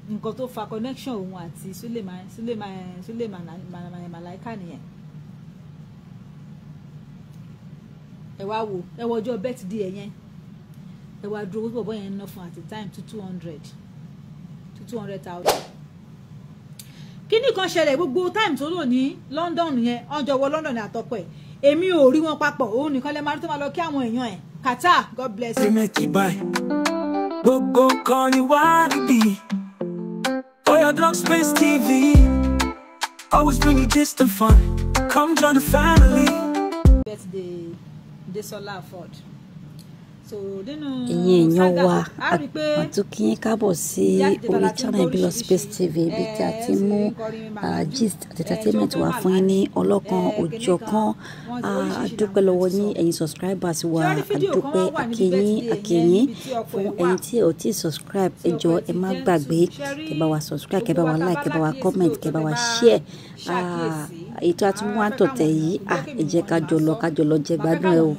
Nǹkan tó fa connection òun àti Suleiman Malaika nìyẹn. Ẹ wá wo, ẹ wọ ọjọ́ birthday ẹ yẹn, ẹ wá dúró owó bọ̀bọ̀ yẹn ń ná fún at the time to 200,000. Kíní kan ṣẹlẹ̀ gbogbo time tó lò ní London yẹn, ọjọ́ wọ London àtọkọ ẹ̀, èmi ò rí wọn papọ̀, òun nìkan lẹ máa rí tó máa lọ kí àwọn èèyàn ẹ̀. Qatar, God bless you. Gbogbo kan ni wá níbí. Oya Blog Space TV, always bring you gist and fun. Come join the family. Birthday Desola Afod. So nínú Ẹ̀yin èèyàn wa, a rí i pé a tún kí yín káàbọ̀ sí orí channel Ìbílọ̀ Space TV, ibi tí a ti mú gist àti entertainment wá fún yín ní ọlọ́kan òjọ̀kan. A dúpẹ́ lọ́wọ́ yín ẹ̀yin subscribers wa, a dúpẹ́, akínyín akínyín. Fún ẹ̀yin tí ò tí subscribe, ẹ jọ̀ọ́ ẹ má gbàgbé kẹ́ bá wa subscribe, kẹ́ bá wa like, kẹ́ bá wa comment, kẹ́ bá wa share ètò àtúmọ̀ àtọ̀tẹ̀ yìí. Ẹ jẹ́ ká jọ lọ jẹ gbádùn ẹ o.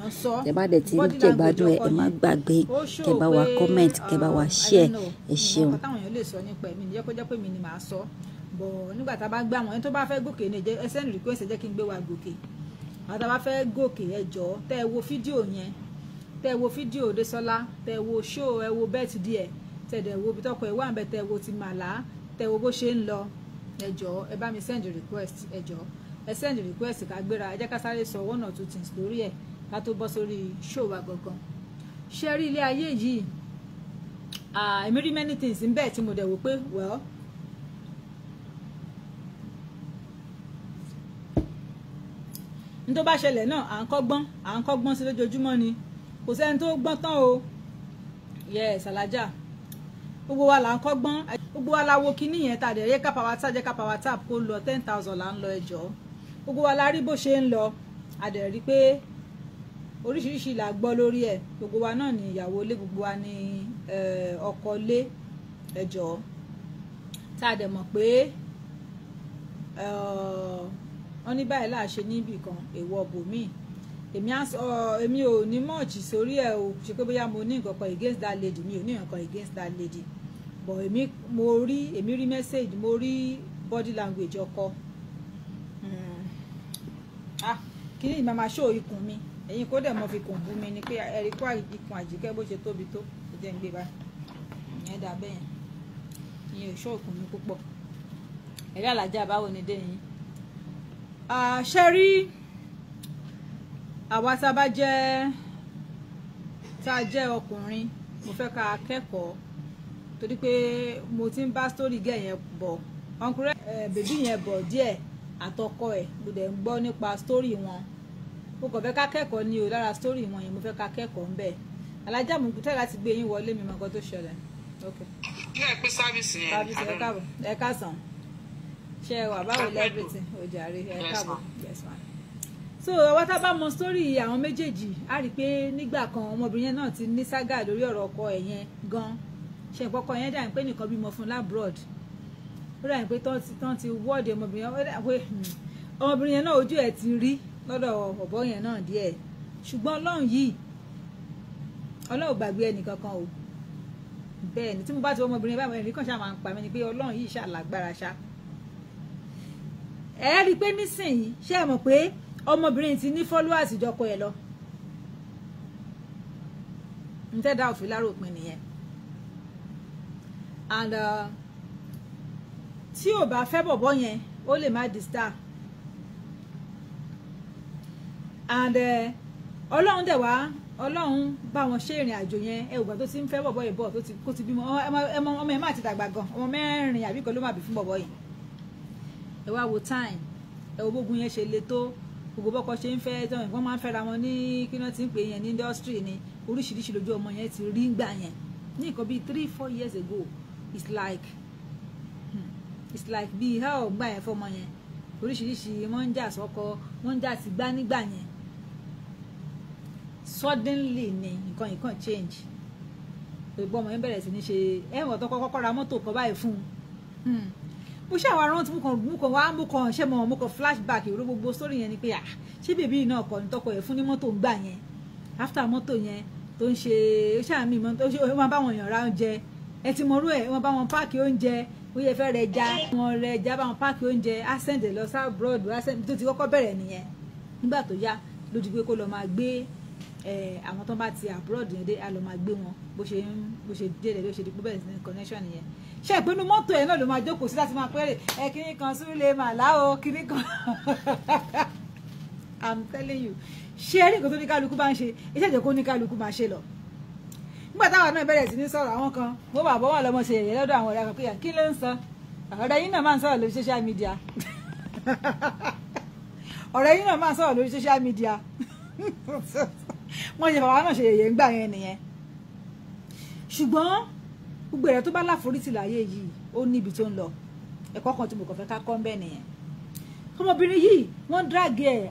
Ẹ bá dẹ̀ ti ń jẹ gbádùn ẹ, ẹ má gbàgbé kẹ́ bá wa comment, kẹ́ bá wa share. Ẹ ṣeun. Táwọn èèyàn lè sọ nípa ẹ̀mí nìyẹn, kó jẹ́ pé mi ni màá sọ bọ̀ nígbà tá a bá gbé àwọn ẹni tó bá fẹ́ gòkè ní ẹ send request, ẹ jẹ́ kí n gbé wa gòkè. Àwọn tá a bá fẹ́ gòkè, ẹ jọ̀ọ́ tẹ́ ẹ wo fídíò yẹn, tẹ́ ẹ wo fídíò Desola, tẹ́ ẹ wo show, ẹ wo birthday ẹ, tẹ́ ẹ dẹ̀ wo ibi tọ́kọ ẹ wà ń bẹ, tẹ́ ẹ wo ti màlá, tẹ́ ẹ wo bó ṣe ń lọ. Ẹ jọ̀ọ́ ẹ bá mi send request, ẹ jọ̀ọ́ ẹ send request ká gbéra. Ẹ jẹ́ ká sáré sọ one or two things lórí ẹ̀ ká tó bọ́ sórí show wa gangan. Ṣe rí ilé ayé yìí, èmi rí many things ń bẹ́ẹ̀ tí mo dẹ̀ wò pé well, n tó bá ṣẹlẹ̀ náà à ń kọ́gbọ́n sí lójoojúmọ́ ni, kò sẹ́ni tó gbọ́n tán o. Yes, alájà, gbogbo wa là ń kọ́gbọ́n, gbogbo wa la wo kinní yẹn tá a dẹ̀ yẹ ká power tap, jẹ́ ká power tap kó lọ 10,000 là ń lọ. Ẹjọ́ gbogbo wa la rí bó ṣe ń lọ, a dẹ̀ rí pé oríṣiríṣi là gbọ́ lórí ẹ̀. Gbogbo wa náà ni ìyàwó ilé, gbogbo wa ni ọkọ ilé. Ẹjọ́ tá a dẹ̀ mọ̀ pé wọ́n ní báyìí là ṣe níbì kan, èèwọ̀ bòmíì. Èmi ò ní mọ̀ọ̀chì sórí ẹ̀ o, ṣe pé bóyá mo ní nǹkan kan against that lady, mi ò ní nǹkan against that lady, but èmi rí message, mo rí body language ọkọ. Kí ni ìmọ̀ máa ṣó ikùn mi, ẹ̀yin kó dẹ̀ mọ́ fi kùn bú mi ni pé ẹ̀rí kó ikùn Àjíkẹ́ bó ṣe tóbi tó, ó jẹ́ ń gbé báyìí, ìyẹn dà bẹ́ẹ̀ yẹn, ìyẹn ò ṣó ikùn mi púpọ̀. Ẹ̀rí alájà, báwo ni dé yín? Ṣe rí àwa tá a bá jẹ́ tá a jẹ́ ọkùnrin, mo fẹ́ ká kẹ́kọ̀ọ́ torí pé mo ti ń bá story gẹ̀ yẹn bọ̀, ọkùnrin bèbí yẹn bọ̀ díẹ̀ àtọkọ ẹ̀, mo dẹ̀ ń gbọ́ nípa story wọn. Mo kàn fẹ́ ká kẹ́kọ̀ọ́ ni o, lára story wọn yẹn mo fẹ́ ká kẹ́kọ̀ọ́ ń bẹ̀. Alájà, mo tẹ́ láti gbé yín wọlé, mi mọ nǹkan tó ṣẹlẹ̀. Ní ẹ pé service yẹn. Service, ẹ káàbọ̀, ẹ káàsán. Ṣé ẹ wà? Báwo lẹ́ẹ̀bìtì? Ó jàre, ẹ káàbọ̀. Yes ma. So àwa tá a bá mọ story àwọn méjèèjì, á rí i pé nígbà kan ọmọbìnrin yẹn náà ti ní ságà lórí ọ̀rọ̀ ọkọ ẹ̀ yẹn gan. Ṣe ìpọ́kọ yẹn dà ní pé nìkan bímọ fún labroad, ó dà ní pé tán ti wọ́ọ̀dì ọmọbìnrin yẹn, ó dà pé ọmọbìnrin yẹn náà ojú ẹ̀ ti rí lọ́dọ̀ ọ̀bọ yẹn náà díẹ̀. Ṣùgbọ́n Ọlọ́run yìí, Ọlọ́run ò gbàgbé ẹnìkankan o. Bẹ́ẹ̀ ni tí mo bá ti wọ ọmọbìnrin báyìí, ẹ̀rí kan ṣáà máa ń pa mí ni pé Ọlọ́run yìí ṣàlágbára ṣá. Ẹ rí i pé nísìnyí, ṣé ẹ mọ̀ pé ọmọbìnrin ti ní followers ìjọkọ ẹ lọ? N tẹ́ da òfin lárò òpin nìyẹn. And tí ò bá fẹ́ bọ̀bọ̀ yẹn, ó lè má di star. And Ọlọ́run dẹ̀ wá, Ọlọ́run bá wọn ṣe ìrìn àjò yẹn. Ẹ ògbà tó ti ń fẹ́ bọ̀bọ̀ yìí bọ̀, tó ti bímọ ọmọ ẹ má ti dàgbà gan, ọmọ mẹ́rin àbí kan ló má bí fún bọ̀bọ̀ yìí. Ẹ wá wo time, ẹ wo bógun yẹn ṣe le tó, gbogbo bọ́kọ ṣe ń fẹ́ tán, wọ́n máa ń fẹ́ra wọn ní kí wọ́n ti ń pè yẹn ní industry ni, oríṣiríṣi lójú ọmọ yẹn ti rí gbà yẹn ní nǹkan bíi 3-4 years ago. It's like bíi hell gbà yẹn fọmọ yẹn, oríṣiríṣi wọ́n ń jà sọ́kọ, wọ́n ń jà sí gbá nígbà yẹn. Suddenly ni nǹkan yìí kàn change. Gbogbo ọmọ yẹn bẹ̀rẹ̀ sí ní ṣe ẹ̀wọ̀n tó kọ́kọ́ ra mọ́tò kan báyìí fún un. Mo ṣe àwọn arántí mo kàn ṣe mọ mo kàn flashback ìró gbogbo story yẹn ni pé ṣé bèbí náà kọ́ ni tọkọ ẹ̀ fún ní mọ́tò ń gbà yẹn. After mọ́tò yẹn tó ń ṣe ó ṣàmì mọ́ tó ṣe ó máa bá àwọn èèyàn ra oúnjẹ, Ẹ ti mọ̀rú ẹ̀, wọ́n bá wọn páàkì oúnjẹ, ó yẹ fẹ́ rẹ já wọn rẹ já, bá wọn páàkì oúnjẹ, á send lọ sí abroad, á send tó ti kọ́kọ́ bẹ̀rẹ̀ nìyẹn. Nígbà tó yá ló di pé kó lọ máa gbé àwọn tó bá ti abroad yẹn dé, á lọ máa gbé wọn. Bó ṣe ń bó ṣe dé ló ṣe di pé bẹ̀rẹ̀ sí ní connection nìyẹn. Ṣé ìpinnu mọ́tò ẹ̀ náà ló máa jókòó sí láti máa pẹ́rẹ́ ẹ kíní kan Súlè Màláò kíní kan. I'm telling you, ṣé ẹ rí nǹkan tó ní kálukú bá ń ṣe, iṣẹ́ ìjẹ́ kó ní kálukú máa ṣe lọ. Nígbà táwọn náà bẹ̀rẹ̀ sí ní sọ̀rọ̀, àwọn kan mo bà bọ́ wà lọ́mọ ṣe yẹ̀yẹ́ lọ́dọ̀ àwọn ọ̀rẹ́ kan pé kí ló ń sọ, ọ̀rẹ́ yín náà máa ń sọ̀rọ̀ lórí social media, ọ̀rẹ́ yín náà máa ń sọ̀rọ̀ lórí social media. Wọ́n ṣe bàbá náà ṣe yẹ̀yẹ́ ńgbà yẹn nìyẹn. Ṣùgbọ́n gbogbo ẹ̀rọ tó bá láforítì láyé yìí ó níbi tó ń lọ. Ẹ̀kọ́ kan tí mo kàn fẹ́ ká kọ́ ń bẹ́ẹ̀ nìyẹn. Ọmọbìnrin yìí wọ́n drag ẹ̀,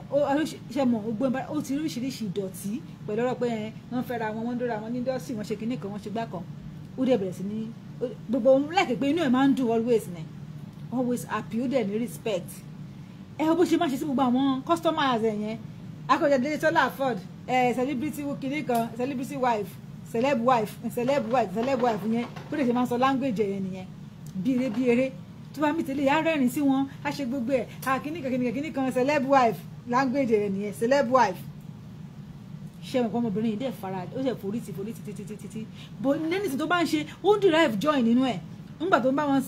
ṣe mọ̀ ó ti oríṣiríṣi ìdọ̀tí pẹ̀lú ọ̀rọ̀ pé wọ́n fẹ́ra wọn, wọ́n dóra wọn ní dọ́sì, wọ́n ṣe kinní kan, wọ́n ṣe gbá kan. Ó dẹ̀ bẹ̀rẹ̀ sí ní gbogbo ohun láìpẹ́ pé inú ẹ̀ máa ń dùn always ni, always happy, ó dẹ̀ ní respect. Ẹ bó ṣe máa ṣe sí gbogbo àwọn customers ẹ̀ yẹn, akọ̀jẹ̀ délé tọ́lá afford celebrity kinní kan, celebrity wife, celeb wife, celeb wife, celeb wife yẹn, bó lè ṣe máa ń sọ language yẹn nìyẹn, bí eré bí eré. Tó bá mi tẹ̀lé á rẹ́rìn sí wọn, á ṣe gbogbo ẹ̀, kíníkan kíníkan kíníkan, celeb wife, language yẹn nìyẹn, celeb wife. Ṣé wọn kọ́ ọmọbìnrin yìí dẹ̀ fara, ó ṣe forítì forítì títí títí tí bó lẹ́nìtì tó bá ń ṣe, ó ń derive joy nínú ẹ̀. Nígbà tó ń bá wọn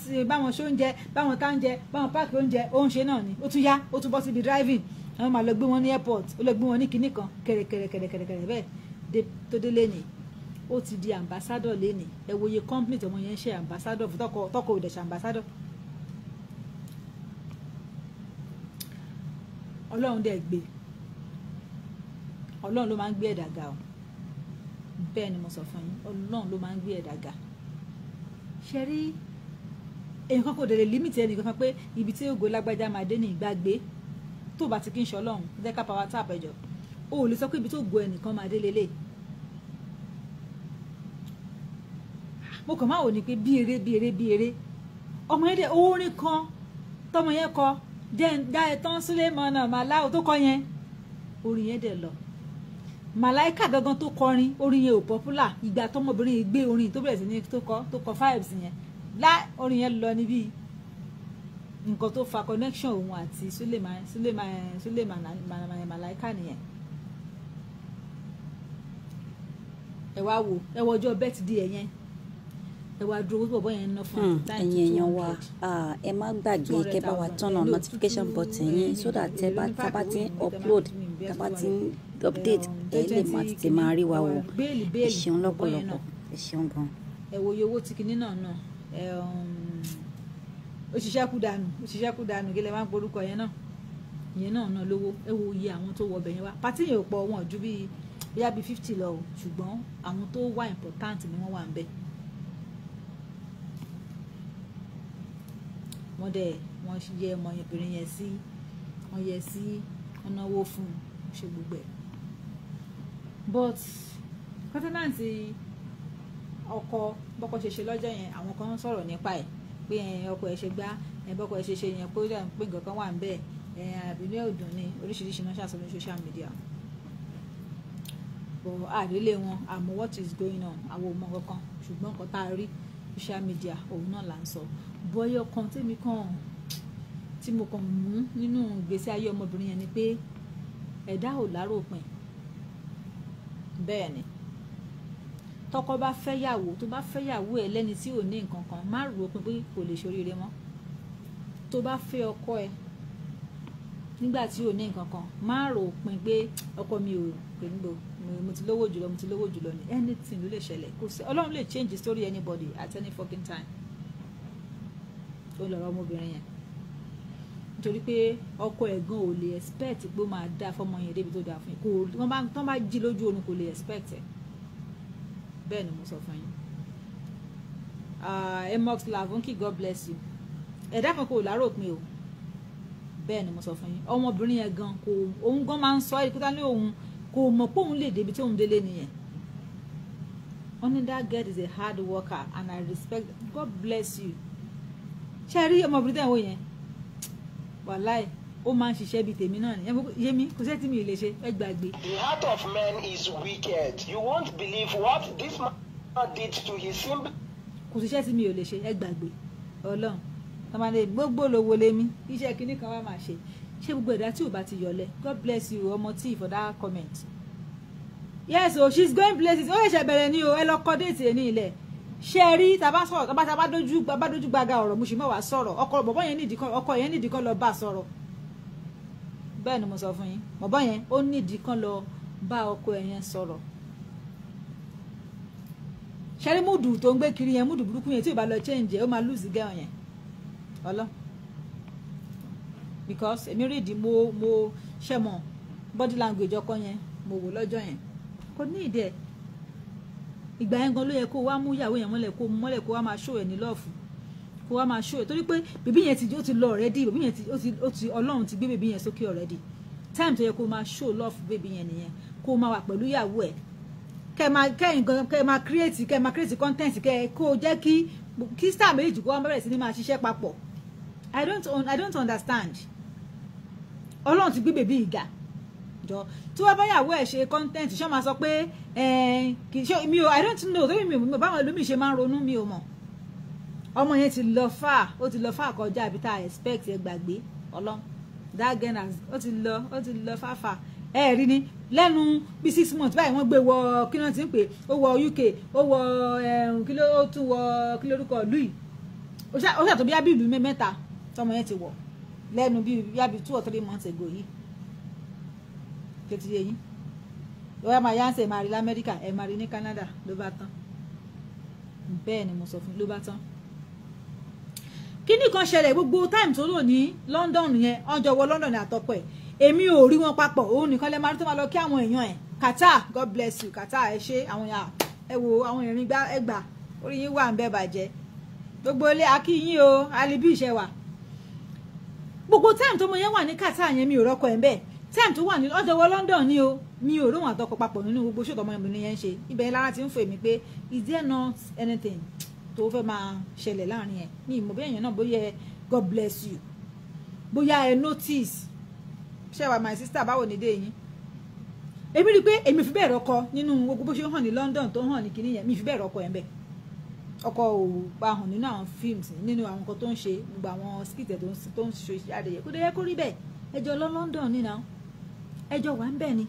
ṣe oúnjẹ, bá wọn tá oúnjẹ, bá wọn páàkì oúnjẹ, ó ń ṣe náà ni. Ó tún yá, ó tún bọ́ síbi driving, àwọn máa lọ gbé wọn ní airport, ó lọ gbé wọn ní kinní kan, kẹ̀rẹ̀kẹ̀rẹ̀kẹ̀rẹ̀kẹ̀rẹ̀ bẹ́ẹ̀ tó délé ni. Ó ti di ambassador léni. Ẹ wo iye company tọmọ yẹn ń ṣe ambassador fún, tọkọ ò dẹ̀ ṣe ambassador. Ọlọ́run dẹ̀ gbé, Ọlọ́run ló máa ń gbé ẹ̀dá ga o. Bẹ́ẹ̀ ni mo sọ fún yín, Ọlọ́run ló máa ń gbé ẹ̀dá ga. Ṣe rí èèyàn kan kò dẹ̀ lè límìtì ẹnì kankan pé ibi tí ògo lágbájá máa dé ní ìgbàgbé. Tó bá ti kí n ṣe Ọlọ́run, jẹ́ ká power tap ẹ̀jọ̀, o ò lè sọ pé ibi tó ògo ẹnìkan máa dé lélẹ̀. Mo kàn máa wò ní pé bí eré bí eré bí eré ọmọ yẹn dẹ̀ orin kan tọmọ yẹn kọ dá ẹ tán Súlè Màláò tó kọ yẹn, orin yẹn dẹ̀ lọ. Màláìka gangan tó kọrin orin yẹn ò popular. Ìgbà tọmọbìnrin yìí gbé orin tó bẹ̀rẹ̀ sí ní tó kọ vibes yẹn lá, orin yẹn lọ níbí. Nǹkan tó fa connection òun àti Súlè Màláìka nìyẹn. Ẹ wá wo, ẹ wọ ọjọ́ birthday ẹ yẹn, ẹ wá dúró bọ̀bọ̀ yẹn ń ná fún ẹ̀yin èèyàn wa, ẹ má gbàgbé kẹ́ bá wa turn on notification button yín so that tẹ́ bá ti ń upload, tẹ́ bá ti ń update, ẹ lè máa tètè máa rí wa wò. Ẹ ṣeun lọ́pọ̀lọpọ̀, ẹ ṣeun gan. Ẹ wo iye owó tí kinní náà náà, ó ṣiṣẹ́ kú dànù, ó ṣiṣẹ́ kú dànù, kí lè máa ń porúkọ yẹn náà, ìyẹn náà náà lówó. Ẹ wo iye àwọn tó wọ ọbẹ̀ yẹn wá, pátí yẹn ò pọ̀, wọn ju bíi bóyá bíi 50 lọ o, ṣùgbọ́n àwọn tó wà important ni wọ́n wà ń bẹ̀. Wọ́n dẹ̀ wọ́n yẹ ọmọbìnrin yẹn sí, wọ́n yẹ sí, wọ́n náwó fún un, ṣe gbogbo ẹ̀. But kọ́tínàntì ọkọ bọ́kọ ṣe ṣe lọ́jọ́ yẹn, àwọn kan ń sọ̀rọ̀ nípa ẹ̀ pé ọkọ ẹ̀ ṣe gbá, bọ́kọ ẹ̀ ṣe ṣe yẹn, pé ó dà pé nǹkan kan wà ń bẹ̀, àbínú ẹ̀ ò dùn ní oríṣiríṣi náà ṣàṣọ ní social media. But àdílé wọn, àmọ́ what is going on, àwọn ò mọ kankan, ṣùgbọ́n nǹkan tá a rí social media òun náà là ń sọ. Bọ́yọ̀ kan tèmi kan tí mo kàn mú nínú ìgbésí ayé ọmọbìnrin yẹn ni pé ẹ̀dá ò láròpin. Bẹ́ẹ̀ ni, tọkọ bá fẹ́yàwó, tó bá fẹ́yàwó ẹ̀ lẹ́ni tí ò ní nǹkan kan, má rò ó pin pé kò lè ṣoríire mọ́. Tó bá fẹ́ ọkọ ẹ̀ nígbà tí ò ní nǹkan kan, má rò ó pin pé ọkọ mi ò pè níbo, mo ti lówó jùlọ, mo ti lówó jùlọ ni. Anything ló lè ṣẹlẹ̀, kò sí, Ọlọ́run lè change the story anybody at any fucking time. Ó lọ̀rọ̀ ọmọbìnrin yẹn, nítorí pé ọkọ ẹ̀ gan ò lè expect pé ó máa dá fọmọ yẹn débi tó dáa fún yín. Kò wọ́n bá tán bá jí lójú oorun kò lè expect ẹ̀. Bẹ́ẹ̀ ni mo sọ fún yín. Emox Lavonki, God bless you. Ẹ̀dá kan kò láròpin o. Bẹ́ẹ̀ ni mo sọ fún yín. Ọmọbìnrin yẹn gan kò, òun gan máa ń sọ ẹ́ kúta ní òun kò mọ̀ pé òun lè débi tí òun délé nìyẹn. Only that girl is a hard worker and I respect. God bless you. Ṣé rí ọmọbìnrin tẹ̀ ń wò yẹn? Wàláì, ó máa ń ṣiṣẹ́ bíi tèmi náà ni. Yémi, kò sẹ́ tí mi ò lè ṣe, ẹ gbàgbé. The heart of man is wicked. You won't believe what this man did to his sibling. Kò síṣẹ́ tí mi ò lè ṣe, ẹ gbàgbé Ọlọ́run. Tọ́mọdé gbogbo lówó lémi, iṣẹ́ kinní kan wá máa ṣe. Ṣé gbogbo ẹ̀dá tí ò bá ti yọlẹ̀? God bless you, ọmọ tí, for that comment. Yes o, she's going places. Ó ṣẹ̀ṣẹ̀ bẹ̀rẹ̀ ni o, ẹ lọ kọ́ déètì ẹ̀ ní ilẹ̀. Ṣé ẹ rí tàbá sọ̀rọ̀, tàbá dójú gbaga ọ̀rọ̀, mo sì mọ̀ wá sọ̀rọ̀. Ọkọ bọ̀bọ̀ yẹn nídìí kan, ọkọ yẹn nídìí kan lọ bá sọ̀rọ̀. Bẹ́ẹ̀ ni mo sọ fún yín, bọ̀bọ̀ yẹn ó nídìí kan lọ bá ọkọ ẹ̀ yẹn sọ̀rọ̀. Ṣé rí múdù tó ń gbé kiri yẹn, múdù burúkú yẹn, tí ò bá lọ change ẹ̀, ó máa lose girl yẹn. Ọlọ́. Because èmi rí ìdí mo ṣe mọ̀ body language ọkọ yẹn, mo wò lọ́jọ́ yẹn. Kò ní ìdí ẹ̀. Ìgbà yẹn gan ló yẹ kó wá mú ìyàwó yẹn mọ́lẹ̀, kó mọ́lẹ̀, kó wá máa show ẹ̀ ní love, kó wá máa show ẹ̀, torí pé bèbí yẹn ti ó ti lọ already. Bèbí yẹn ti ó ti Ọlọ́run ti gbé bèbí yẹn sókè already. Time tó yẹ kó máa show love bèbí yẹn nìyẹn, kó máa wà pẹ̀lú ìyàwó ẹ̀, kẹ́ máa kẹ́yìn gan, kẹ́ máa create content, kẹ́ kó jẹ́ kí star méjì kó wá bẹ̀rẹ̀ sí ní máa ṣiṣẹ́ papọ̀. I don't understand. Ọlọ́run ti gbé bèbí ìgà jọ, tí wọ́n bá yàwó ẹ̀ ṣe content, ṣé wọ́n máa sọ pé kì í ṣe mi ò, I don't know, torí mi ò mọ̀ báwọn ẹlòmíì ṣe máa ń ronú, mi ò mọ̀. Ọmọ yẹn ti lọ fà, ó ti lọ fà kọjá àbí tá a expect. Ẹ gbàgbé Ọlọ́run, that girl has ó ti lọ fàfà. Ẹ rí ni lẹ́nu bí 6 months báyìí, wọ́n gbé wọ, kí ló ti ń pè, ó wọ UK, ó wọ kí ló, ó tún wọ, kí lórúkọ ìlú yìí, ó ṣàtò bí ábí ìlú mẹ́ta tọmọ yẹn ti wọ̀ lẹ́nu bí 2 or 3 months ago yìí. Tó ti yé yín, lọ́wọ́ máa yánsẹ̀, máa rí lamẹ́ríkà, ẹ̀ máa rí ní Canada, ló bá tán. Bẹ́ẹ̀ ni mo sọ fún, ló bá tán. Kíní kan ṣẹlẹ̀, gbogbo time tó lò ní London yẹn, ọjọ́ wọ London ní àtọkọ ẹ̀, èmi ò rí wọn papọ̀. Òun nìkan lẹ máa rí tó máa lọ kí àwọn èèyàn ẹ̀. Qatar, God bless you Qatar, ẹ ṣe àwọn èèyàn. Ẹ wo àwọn èèyàn mi gbá, ẹ gbà, orí yín wà ń bẹ bàjẹ́. Gbogbo ilé akíyín o, alibi ìṣe wà. Gbogbo time tó mọ yẹn wà ní Qatar yẹn, mi ò rọ́kọ ẹ̀ ń bẹ́ẹ̀. Time tó wà ní ọjọ́ wọ London ni o, mi ò róhùn àtọkọ papọ̀ nínú gbogbo ṣòtò ọmọ ìbìnrin yẹn ń ṣe. Ibẹ̀ yẹn lára ti ń fò èmi pé, is there not anything tó fẹ́ máa ṣẹlẹ̀ láàrin ẹ̀ ní ìmọ̀? Bóyá èèyàn náà, bóyá, God bless you, bóyá ẹ notice. Ṣé wà, my sister, báwo ni dé yín? Èmi rí i pé èmi fi bẹ́ẹ̀ rọ́kọ nínú gbogbo bó ṣe ń hàn ní London, tó ń hàn ní kinní yẹn, mi fi bẹ́ẹ̀ rọ́kọ yẹn bẹ́ẹ̀. Ọkọ ò bá hàn nínú àwọn films, nínú àwọn nǹkan tó ń ṣe, gbogbo àwọn skit tó ń ṣe jáde yẹ kó dé, yẹ kó rí bẹ́ẹ̀. Ẹjọ́ lọ London nínú ẹjọ́ wà ń bẹ̀ ni,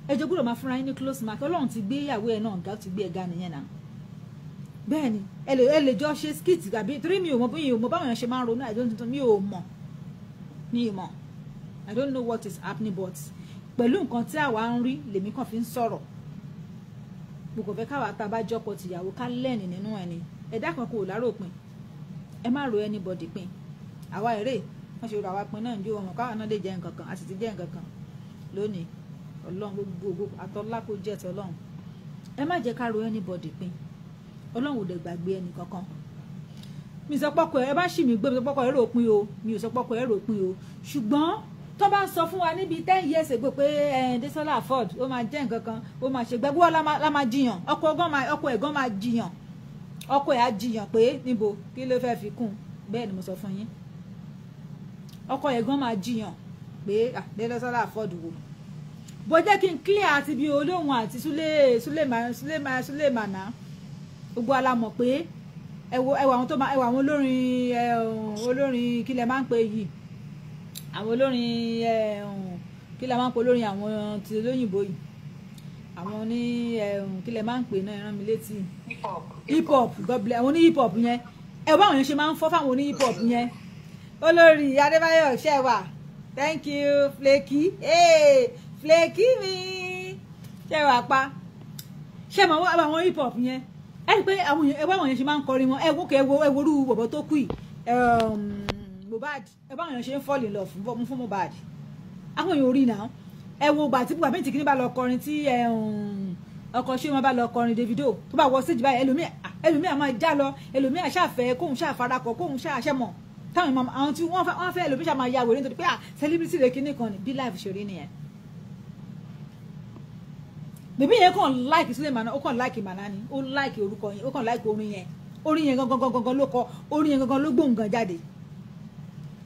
ẹjọ́ gbọ́dọ̀ máa fúnra yín ní close mark. Ọlọ́run ti gbé ìyàwó ẹ̀ náà ga, ó ti gbé ẹ̀ ga nìyẹn náà. Bẹ́ẹ̀ ni, ẹ lè jọ ṣe skit àbí, torí mi ò mọ, mi ò mọ báwọn èèyàn ṣe máa ń ronú. I don't, mi ò mọ̀, mi ò mọ̀, I don't know what is happening, but pẹ̀lú nǹkan tí àwa ń rí lèmi kàn fi ń sọ̀rọ̀. Mo kò fẹ́ káwa tá a bá jọkọ tìyàwó ká lẹ́ẹ̀nì nínú ẹ̀ ni. Ẹ̀dá kan kò láròpin, ẹ má ro anybody pin. Àwa èrè wọ́n ṣe rò àwa pin náà ń jó ọmọ káwa náà lè jẹ́ nǹkan kan, a sì ti jẹ́ nǹkan kan lónìí. Ọlọ́run, gbogbo àtọ́lá kó jẹ́ tọ́lọ́run. Ẹ má jẹ́ ká ro anybody pin. Ọlọ́run ò dẹ̀ gbàgbé ẹnì kankan. Mi sọ pọ́kọ ẹ bá ṣì mí gbé, mi sọ pọ́kọ ẹ rò pin o, mi ò sọ pọ́kọ ẹ rò pin o. Ṣùgbọ́n tó bá ń sọ fún wa níbi 10 years ago pé Desola Afod ó máa jẹ́ nǹkan kan, ó máa ṣe gbẹ́gbẹ́, la máa jiyàn. Ọkọ ẹ̀gán máa jiyàn, ọkọ ẹ̀ á jiyàn pé níbo, kí ló fẹ́ fi kún. Bẹ́ẹ̀ ni mo sọ fún yín, ọkọ ẹ̀gán máa jiyàn pé Desola Afod wò bó jẹ́ kí n clear àti bí olóhùn àti Súlé Súlé Súlé Súlé Súlé Màná. Gbogbo ala mọ̀ pé ẹ wo àwọn tó máa, ẹ wo àwọn olórin, olórin kí lẹ máa ń pè yìí, àwọn olórin, kí lẹ máa ń pè olórin àwọn tí olóyìnbó yìí, àwọn ní, kí lẹ máa ń pè náà, ẹ rán mi létí. Hip hop. Hip hop, God bless àwọn oní hip hop yẹn. Ẹ wá àwọn yẹn ṣe máa ń fọ́ fáwọn oní hip hop yẹn. Olórí Adébáyọ̀ ṣẹwà, thank you. Flaky, hey, Flaky mi ṣẹwà pa ṣe mọ àwọn hip hop yẹn. Ẹ rí i pé àwọn yẹn, ẹ wá àwọn yẹn ṣe máa ń kọrin wọn. Ẹ wo kẹ, ẹ wo irú bọ̀bọ̀ tó kù yìí, Mohbad. Ẹ bá àwọn yẹn ṣe ń fall in love fún Mohbad, àwọn èèyàn orí náà. Ẹ wo gbà tí gbà tí kìíní bá lọ kọrin, tí ọkọ ṣé wọn bá lọ kọrin, Davido tó bá wọ stage báyìí, ẹlòmíì àmọ́ já lọ, ẹlòmíì àṣàfẹ́ kóun ṣàfarakọ, kóun ṣàṣẹ mọ̀ táwọn ìmọ̀ àwọn tí wọ́n fẹ́, ẹlòmíì ṣàmà ya wèrè nítorí pé ah, celebrity rẹ̀ kíní kan ní. Bí life ṣe rí nìyẹn. Bèbí yẹn kàn like Sulemana, ó kàn like Manani, ó like orúkọ yẹn, ó kàn like orin yẹn. Orin yẹn gangan gangan ló kọ, orin yẹn gangan ló gbóhùn jáde.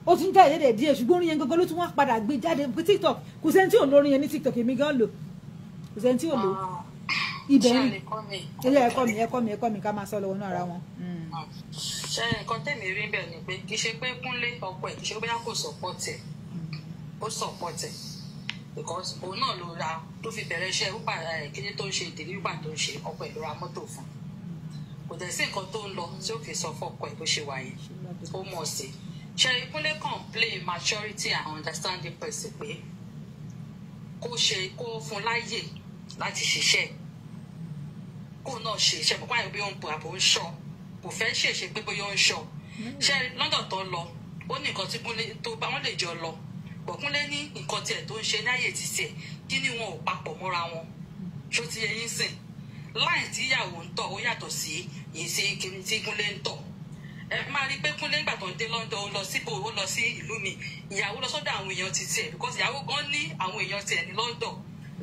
Ó tún jáde dédé díẹ̀, ṣùgbọ́n orin yẹn gangan ló tún wá padà gbé jáde pé TikTok. Kò sẹ́ni tí ò lórin yẹn ní TikTok, èmi gan lò, kò sẹ́ni tí ò lò. Ibẹ̀ ń ilé ẹ̀kọ́ mi ẹ̀kọ́ mi ẹ̀kọ́ mi ká máa sọ lọ́wọ́ náà ara wọn. Ṣé nǹkan tẹ̀mí rí bẹ́ẹ̀ ni pé kì í ṣe pé Kúnlé ọkọ ẹ̀ kì í ṣe bóyá kò support ẹ̀, ó support ẹ̀ because òun náà ló ra tó fi bẹ̀rẹ̀ iṣẹ́ uber ẹ̀ kíní tó ń ṣe ìdílé uber tó ń ṣe, ọkọ ẹ̀ ló ra mọ́tò fún un. Kò dẹ̀ sí nǹkan tó ń lọ tí ó fi sọ fọ́kọ ẹ̀ bó ṣe wà yẹn, ó mọ̀ sí. Ṣé Kúnlé kàn play maturity and understanding person pé kó ṣe kó fún láyè láti ṣiṣẹ́, kó náà ṣe iṣẹ́ pọ̀ báyìí bí ó ń pò àbò ń ṣọ́, kò fẹ́ ṣèṣe pé bóyá ó ń ṣọ́. Ṣé London tó lọ ó ní nǹkan tí Kúnlé tó bá wọn lè jọ lọ bọ̀, Kúnlé ní nǹkan tiẹ̀ tó ń ṣe láyè títí ẹ̀ kí ni wọn ò papọ̀ mọ́ra wọn. Ṣó ti yẹ yín sìn? Láì tí ìyàwó ń tọ̀ ó yàtọ̀ sí èyí tí Kúnlé ń tọ̀. Ẹ máa rí i pé Kúnlé nígbà tó ń dé London ó lọ síbò, ó lọ sí ìlú mi, ìyàwó lọ sọ́dọ̀ àwọn èèyàn ti tiẹ̀ because ìyàwó gan ní àwọn èèyàn tiẹ̀ ní London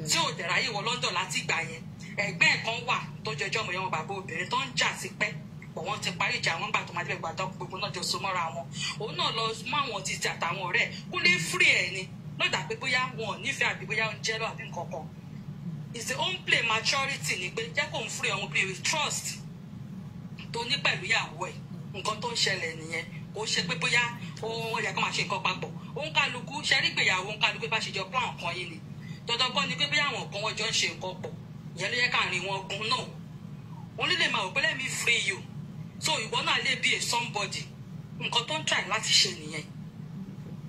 tí ò dẹ̀ ráyè wọ London láti ìgbà yẹn. Ẹgbẹ́ ẹ̀ kan wà tó jọjọ́ ọmọ ìyàwó bàbá obìnrin tó ń jà tipẹ́, bọ̀ wọ́n ti parí ìjà wọn gbà tó máa débẹ̀ gbà tó gbogbo náà jọ so mọ́ra wọn. Òun náà lọ mọ́ àwọn ti ti àtàwọn ọ̀rẹ́ Kúnlé free ẹ̀ ni lọ́dà pé bóyá wọn ò nífẹ̀ẹ́ àbí bóyá ó ń jẹ́ lọ àbí nǹkan kan. It's the own play maturity ni pé jẹ́ kó ń free ọ̀hún play with trust tó ní pẹ̀lú ìyàwó ẹ̀. Nǹkan tó ń ṣẹlẹ̀ nìyẹn. Kò ṣe pé bóyá ó yẹ kó máa ṣe nǹkan papọ̀. Òun kálukú ṣe rí ìgbéyàwó òun kálukú bá ṣe jọ plan kan yìí ni. Dandan kọ́ ni pé bóyá àwọn kan wọ́n jọ ń ṣe nǹkan pọ̀, ìyẹn ló yẹ káàrin wọn gun náà. Òun lè máa wò pé let me free you so ìwọ náà lè be a somebody. Nǹkan tó ń try láti ṣe nìyẹn.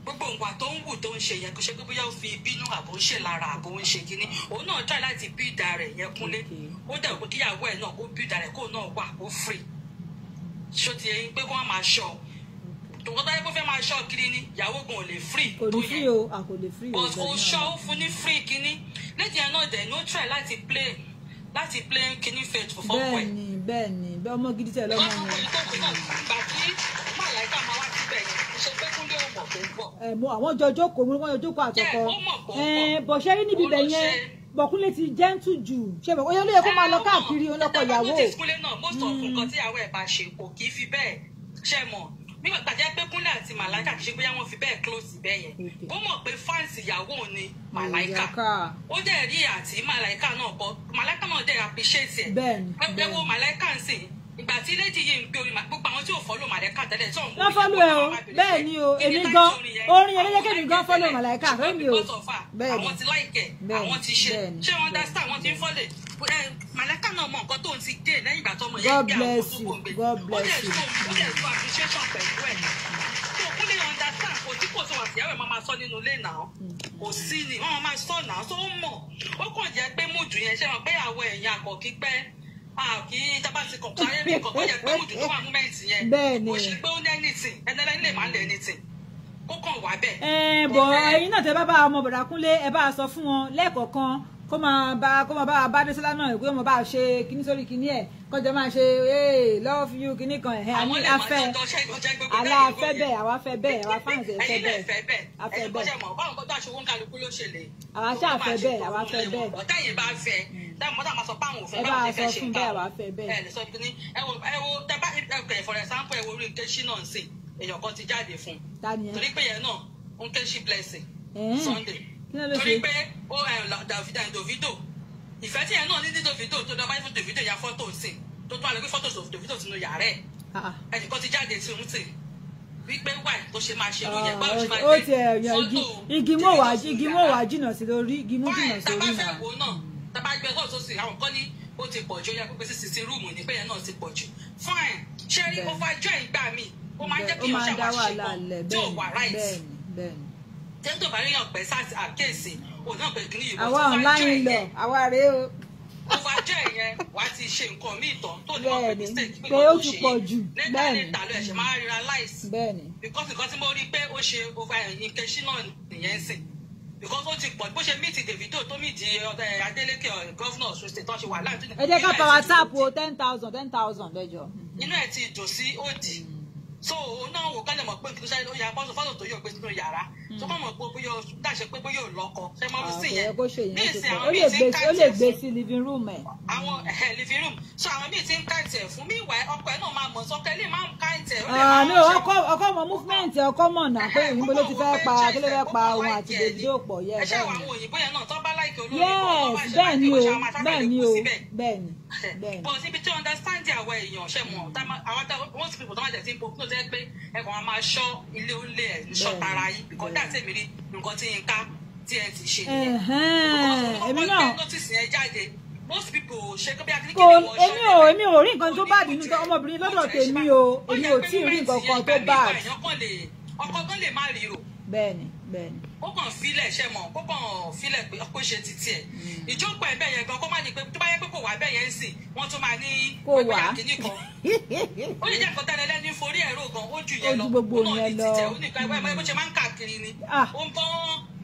Gbogbo nǹkan tó ń wù tó ń ṣe yẹn kò ṣe pé bóyá ó fi bínú àbò ń ṣe lára àbò ń ṣe kínní. Òun náà try láti build ara rẹ̀ yẹn Kúnlé. Ó dẹ̀ pé kíyàwó ẹ̀ náà kó build ara rẹ̀ kó náà wà kó free. Ṣó ti yẹn pé kó wọ́n máa ṣọ́ tòkọ́ táyé kó fẹ́ máa ṣọ́ kiri ni ìyàwó gan ò lè free kò tó ní free yẹn. o, a kò lè free o. But kò ṣọ́ ó fún ní free kínní lẹ́yìn yẹn náà dẹ̀ ní ó try láti play kínní faithful fọ́pọ̀ ẹ̀. Bẹ́ẹ̀ni bẹ́ẹ̀ni bẹ́ẹ̀ ọmọ gidi tẹ̀ lọ́mọ yẹn. Ìgbà tí Màláíkà máa wá síbẹ̀ yẹn ṣe pé Kúnlé ò mọ̀ tó ń bọ̀. Ẹ mo àwọn jọ jókòó, mo wọ́n jọ jókòó àtọkọ. Yeah, ó mọ̀ kó ń bọ̀. Ẹ bọ̀ ṣe rí níbi Òun ló ibẹ̀ yẹn ṣe. Bọ̀kúnlé ti gentle jù, ṣe bọ̀ ó yẹ kó máa lọ káàkiri òun lọ́kọ ìyàwó. Ẹ Kúnlé náà most of nǹkan tí ìyàwó ẹ̀ bá ṣe kò kì í fi bẹ́ẹ̀ ṣe mọ̀. Nígbà tàjẹ́ pé Kúnlé àti Màláíkà kì í ṣe bóyá wọ́n fi bẹ́ẹ̀ close bẹ́ẹ̀ yẹn. Okay. Ó mọ̀ pé fans ìyàwó òun ni Màláíkà. Màláíkà. Ó dẹ̀ rí àti Màláíkà náà kọ. Màláíkà náà dẹ̀ appreciate ẹ̀. Bẹ́ẹ̀ni, Ẹ wo bẹ́ẹ̀ni. Màláíkà ń sìn. Ìgbà tí lady yìí ń gbé orin gbogbo àwọn tí ò follow Màláíkà tẹ́lẹ̀ tí ò ń Wọ́n follow ẹ o, bẹ́ẹ̀ ni o, èmi gan, orin yẹn ló jẹ́ kémi gan follow Màláíkà, fẹ́mi o. Bẹ́ẹ̀ni. Àwọn ti like ẹ̀, Bẹ́ẹ̀ni, àwọn ti ṣe. bẹ́ẹ̀ni, Ṣé wọ́n understand? Wọ́n ti ń follow. Màláíkà náà mọ nǹkan tó ń ti dé lẹ́yìn ìgbà tọ́mọ yẹn God gbé àwọn bless tó you, kò ń gbé. God Ó bless dẹ̀ you. ó dẹ̀ sọ appreciation pẹ̀lú ẹ̀. Tó Kúnlé understand, kò tí kò sọ àtìyàwó ẹ̀ máa máa sọ nínú ilé náà. Kò sí ni, wọ́n máa sọ náà, tó mọ̀. Ó kàn jẹ́ pé mood yẹn ṣé wọn pé àwọn èèyàn àkọ́kí pẹ́ kì í tábà ti kọ̀ sáré mi kọ̀ bóyá pé mood tó wà moment yẹn. Bẹ́ẹ̀ni. Kò ṣe pé ó ní anything, ẹni ẹlẹ́ni lè má lè anything. Kó kàn wá bẹ́ẹ̀. Ẹ bọ̀ ẹ̀yin náà tẹ bá bá ọmọ bọ̀dà Kúnlé ẹ bá sọ fún wọn lẹ́ẹ̀kọ̀ọ̀kan kó máa bá bá Désọ́lá náà pé ó máa bá ṣe kíní sórí kíní ẹ̀ kọjọ máa ṣe hey love you kíní kan ẹ̀ Àwọn àní lè máa afẹ́ jọjọ ṣe ìjọjẹ gbogbo aláfẹ́ bẹ́ẹ̀ àwa fẹ́ bẹ́ẹ̀ àwa fáǹsì ẹ̀ fẹ́ ẹ̀yin lè bẹ́ẹ̀ fẹ́ bẹ́ẹ̀ afẹ́ ẹ̀yin bẹ́ẹ̀ kọjá mọ̀ báwọn kọjá aṣọ kálukú ló ṣe lè. Àwa ṣáà fẹ́ bẹ́ẹ̀, àwa fẹ́ bẹ́ẹ̀. Ọ̀tá yìí bá fẹ́ táwọn mọ́tà máa sọ pé àwọn ò fẹ́ Ẹ bá báwọn a ṣe fẹ́ sọ ṣe fún nǹkan. bẹ́ẹ̀, àwa fẹ́ bẹ́ẹ̀. Ẹ lè sọ ní ẹ wo ẹ wo tẹ bá ẹ for example ẹ wo orí Nkechi náà ń sìn èèyàn kan ti jáde fún un Ta ni ẹ? torí pé yẹn náà Nkechi Blessing Ẹ̀ẹ́n. Sunday Kí ló ló torí ṣe? pé ó ẹ Davido ìfẹ́ tí yẹn náà ní ní Davido tó lọ bá fún Davido ya fọ́tò sí tó tún àlọ́ gbé fọ́tò Davido sínú yàrá ẹ̀ Ah, ah. ẹnìkan ti jáde tí òun tì wípé wáì tó ṣe máa ṣe irú yẹn báwo ṣe máa ó gbé ti ẹ̀ yan igi igi mú wá igi mú wá jìnnà sí lórí igi mú jìnnà fine tá sórí bá fẹ́ náà. wò náà tá bá gbé fọ́tò sí àwọn kan ní ó ti pọ̀ jù ó yẹ kó gbé sí sisi rúùmù ní pé yẹn náà ti pọ̀ jù fine ṣé rí Bẹ́ẹ̀ni. overjoy ìgbà mi ó máa ń jẹ́ Ó kí máa èèyàn ń dá ṣàwọn wàhálà àṣìṣe lẹ̀ kan tí ò bẹ́ẹ̀ni wà right bẹ́ẹ̀ni bẹ́ẹ̀ni. tẹ́ńtò bá ríyàn pẹ́ sáà àkíyèsí òun náà pé kìíní yìí Àwa online lọ àwa rèé o. overjoy yẹn wàá ti ṣe nǹkan míì tán tó ní wọn pé Bẹ́ẹ̀ni, mistake pé nǹkan ó tó ti ṣe pọ̀ yìí. jù, later bẹ́ẹ̀ni. later ló ẹ̀ṣẹ̀ máa realize Bẹ́ẹ̀ni. because nǹkan tí mo rí pé ó ṣe over Nkechi náà nìyẹn ń sìn because ó ti pọ̀ bó ṣe meet Davido tó meet Adeleke governor Ọ̀ṣun state tó ṣe wà láàrin. Ẹ jẹ́ ká power tap o 10,000 10,000 lẹ́jọ́. Inú ẹ̀ ti dùn sí òdì so òun náà wò kálẹ̀ mọ̀ pé kí ló ṣe ó ya fọ́tò fọ́tò tó yóò gbé sínú yàrá tó kọ́ mọ̀ pé bóyá ó dáṣe pé bóyá ò lọ́kọ ṣe mọ́ Ah, sí kò yẹn yẹ kó ṣe ní yẹn ó ti ìsìn pọ̀ àwọn ó míì lè ti gbé ń ó lè káàtì gbé ẹ̀ sí living room ẹ̀. àwọn living room so àwọn míì ti ń káàtì ẹ̀ fún mi ìwà ọkọ ẹ̀ náà máa mọ̀ sọ́kẹ́ lè máa ń káàtì ẹ̀ ó lè máa Ah, no, ọkọ ọkọ mọ movement ọkọ mọ̀ náà pé òyìnbó ló ti fẹ́ pa kí ló fẹ́ pa òun àti Davido pọ̀ yẹ ẹ ṣe bẹ́ẹ̀ àwọn ni. òyìnbó yẹn náà tó bá láìkí Yes, bẹ́ẹ̀ ni o, bẹ́ẹ̀ ni o, bẹ́ẹ̀ ni, bẹ́ẹ̀ ni. But ibi tí understand àwọn èèyàn ṣe mọ̀, àwọn most people tó máa tẹ̀ sí ipò tó jẹ́ pé ẹ̀kọ́ wọn máa ṣọ́ ilé oúnjẹ ẹ̀ ní ṣọ́ tara yìí, because that's èmi rí nǹkan tí Yínká TNT ṣe nìyẹn. Èmi náà notice yẹn jáde, most people ṣe pé bí akíní kò èmi ò rí nǹkan tó bad nínú ọmọbìnrin lọ́dọ̀ tèmi o, èmi ò tí ì rí nǹkan kan tó bad. Ọkọ gan lè má rí o. Bẹ́ẹ̀ni, bẹ́ẹ̀ni. Ó kàn filẹ̀ ṣe mọ̀, ó kàn filẹ̀ pé kó ṣe títí ẹ̀. Ìjókòó ẹ̀ bẹ́ẹ̀ yẹn gan, kó má ní pé tó bá yẹ pé kò wá bẹ́ẹ̀ yẹn ń sìn, wọ́n tún máa ní kò wá. Kíní kan. Ó lè jẹ́ nǹkan tẹ́lẹ̀ lẹ́ni forí ẹ̀rọ gan, ó ju yẹn lọ. Ó ju gbogbo yẹn lọ. Ó ní nǹkan ẹgbẹ́ bó ṣe máa ń káàkiri ni. Ó ń bọ́n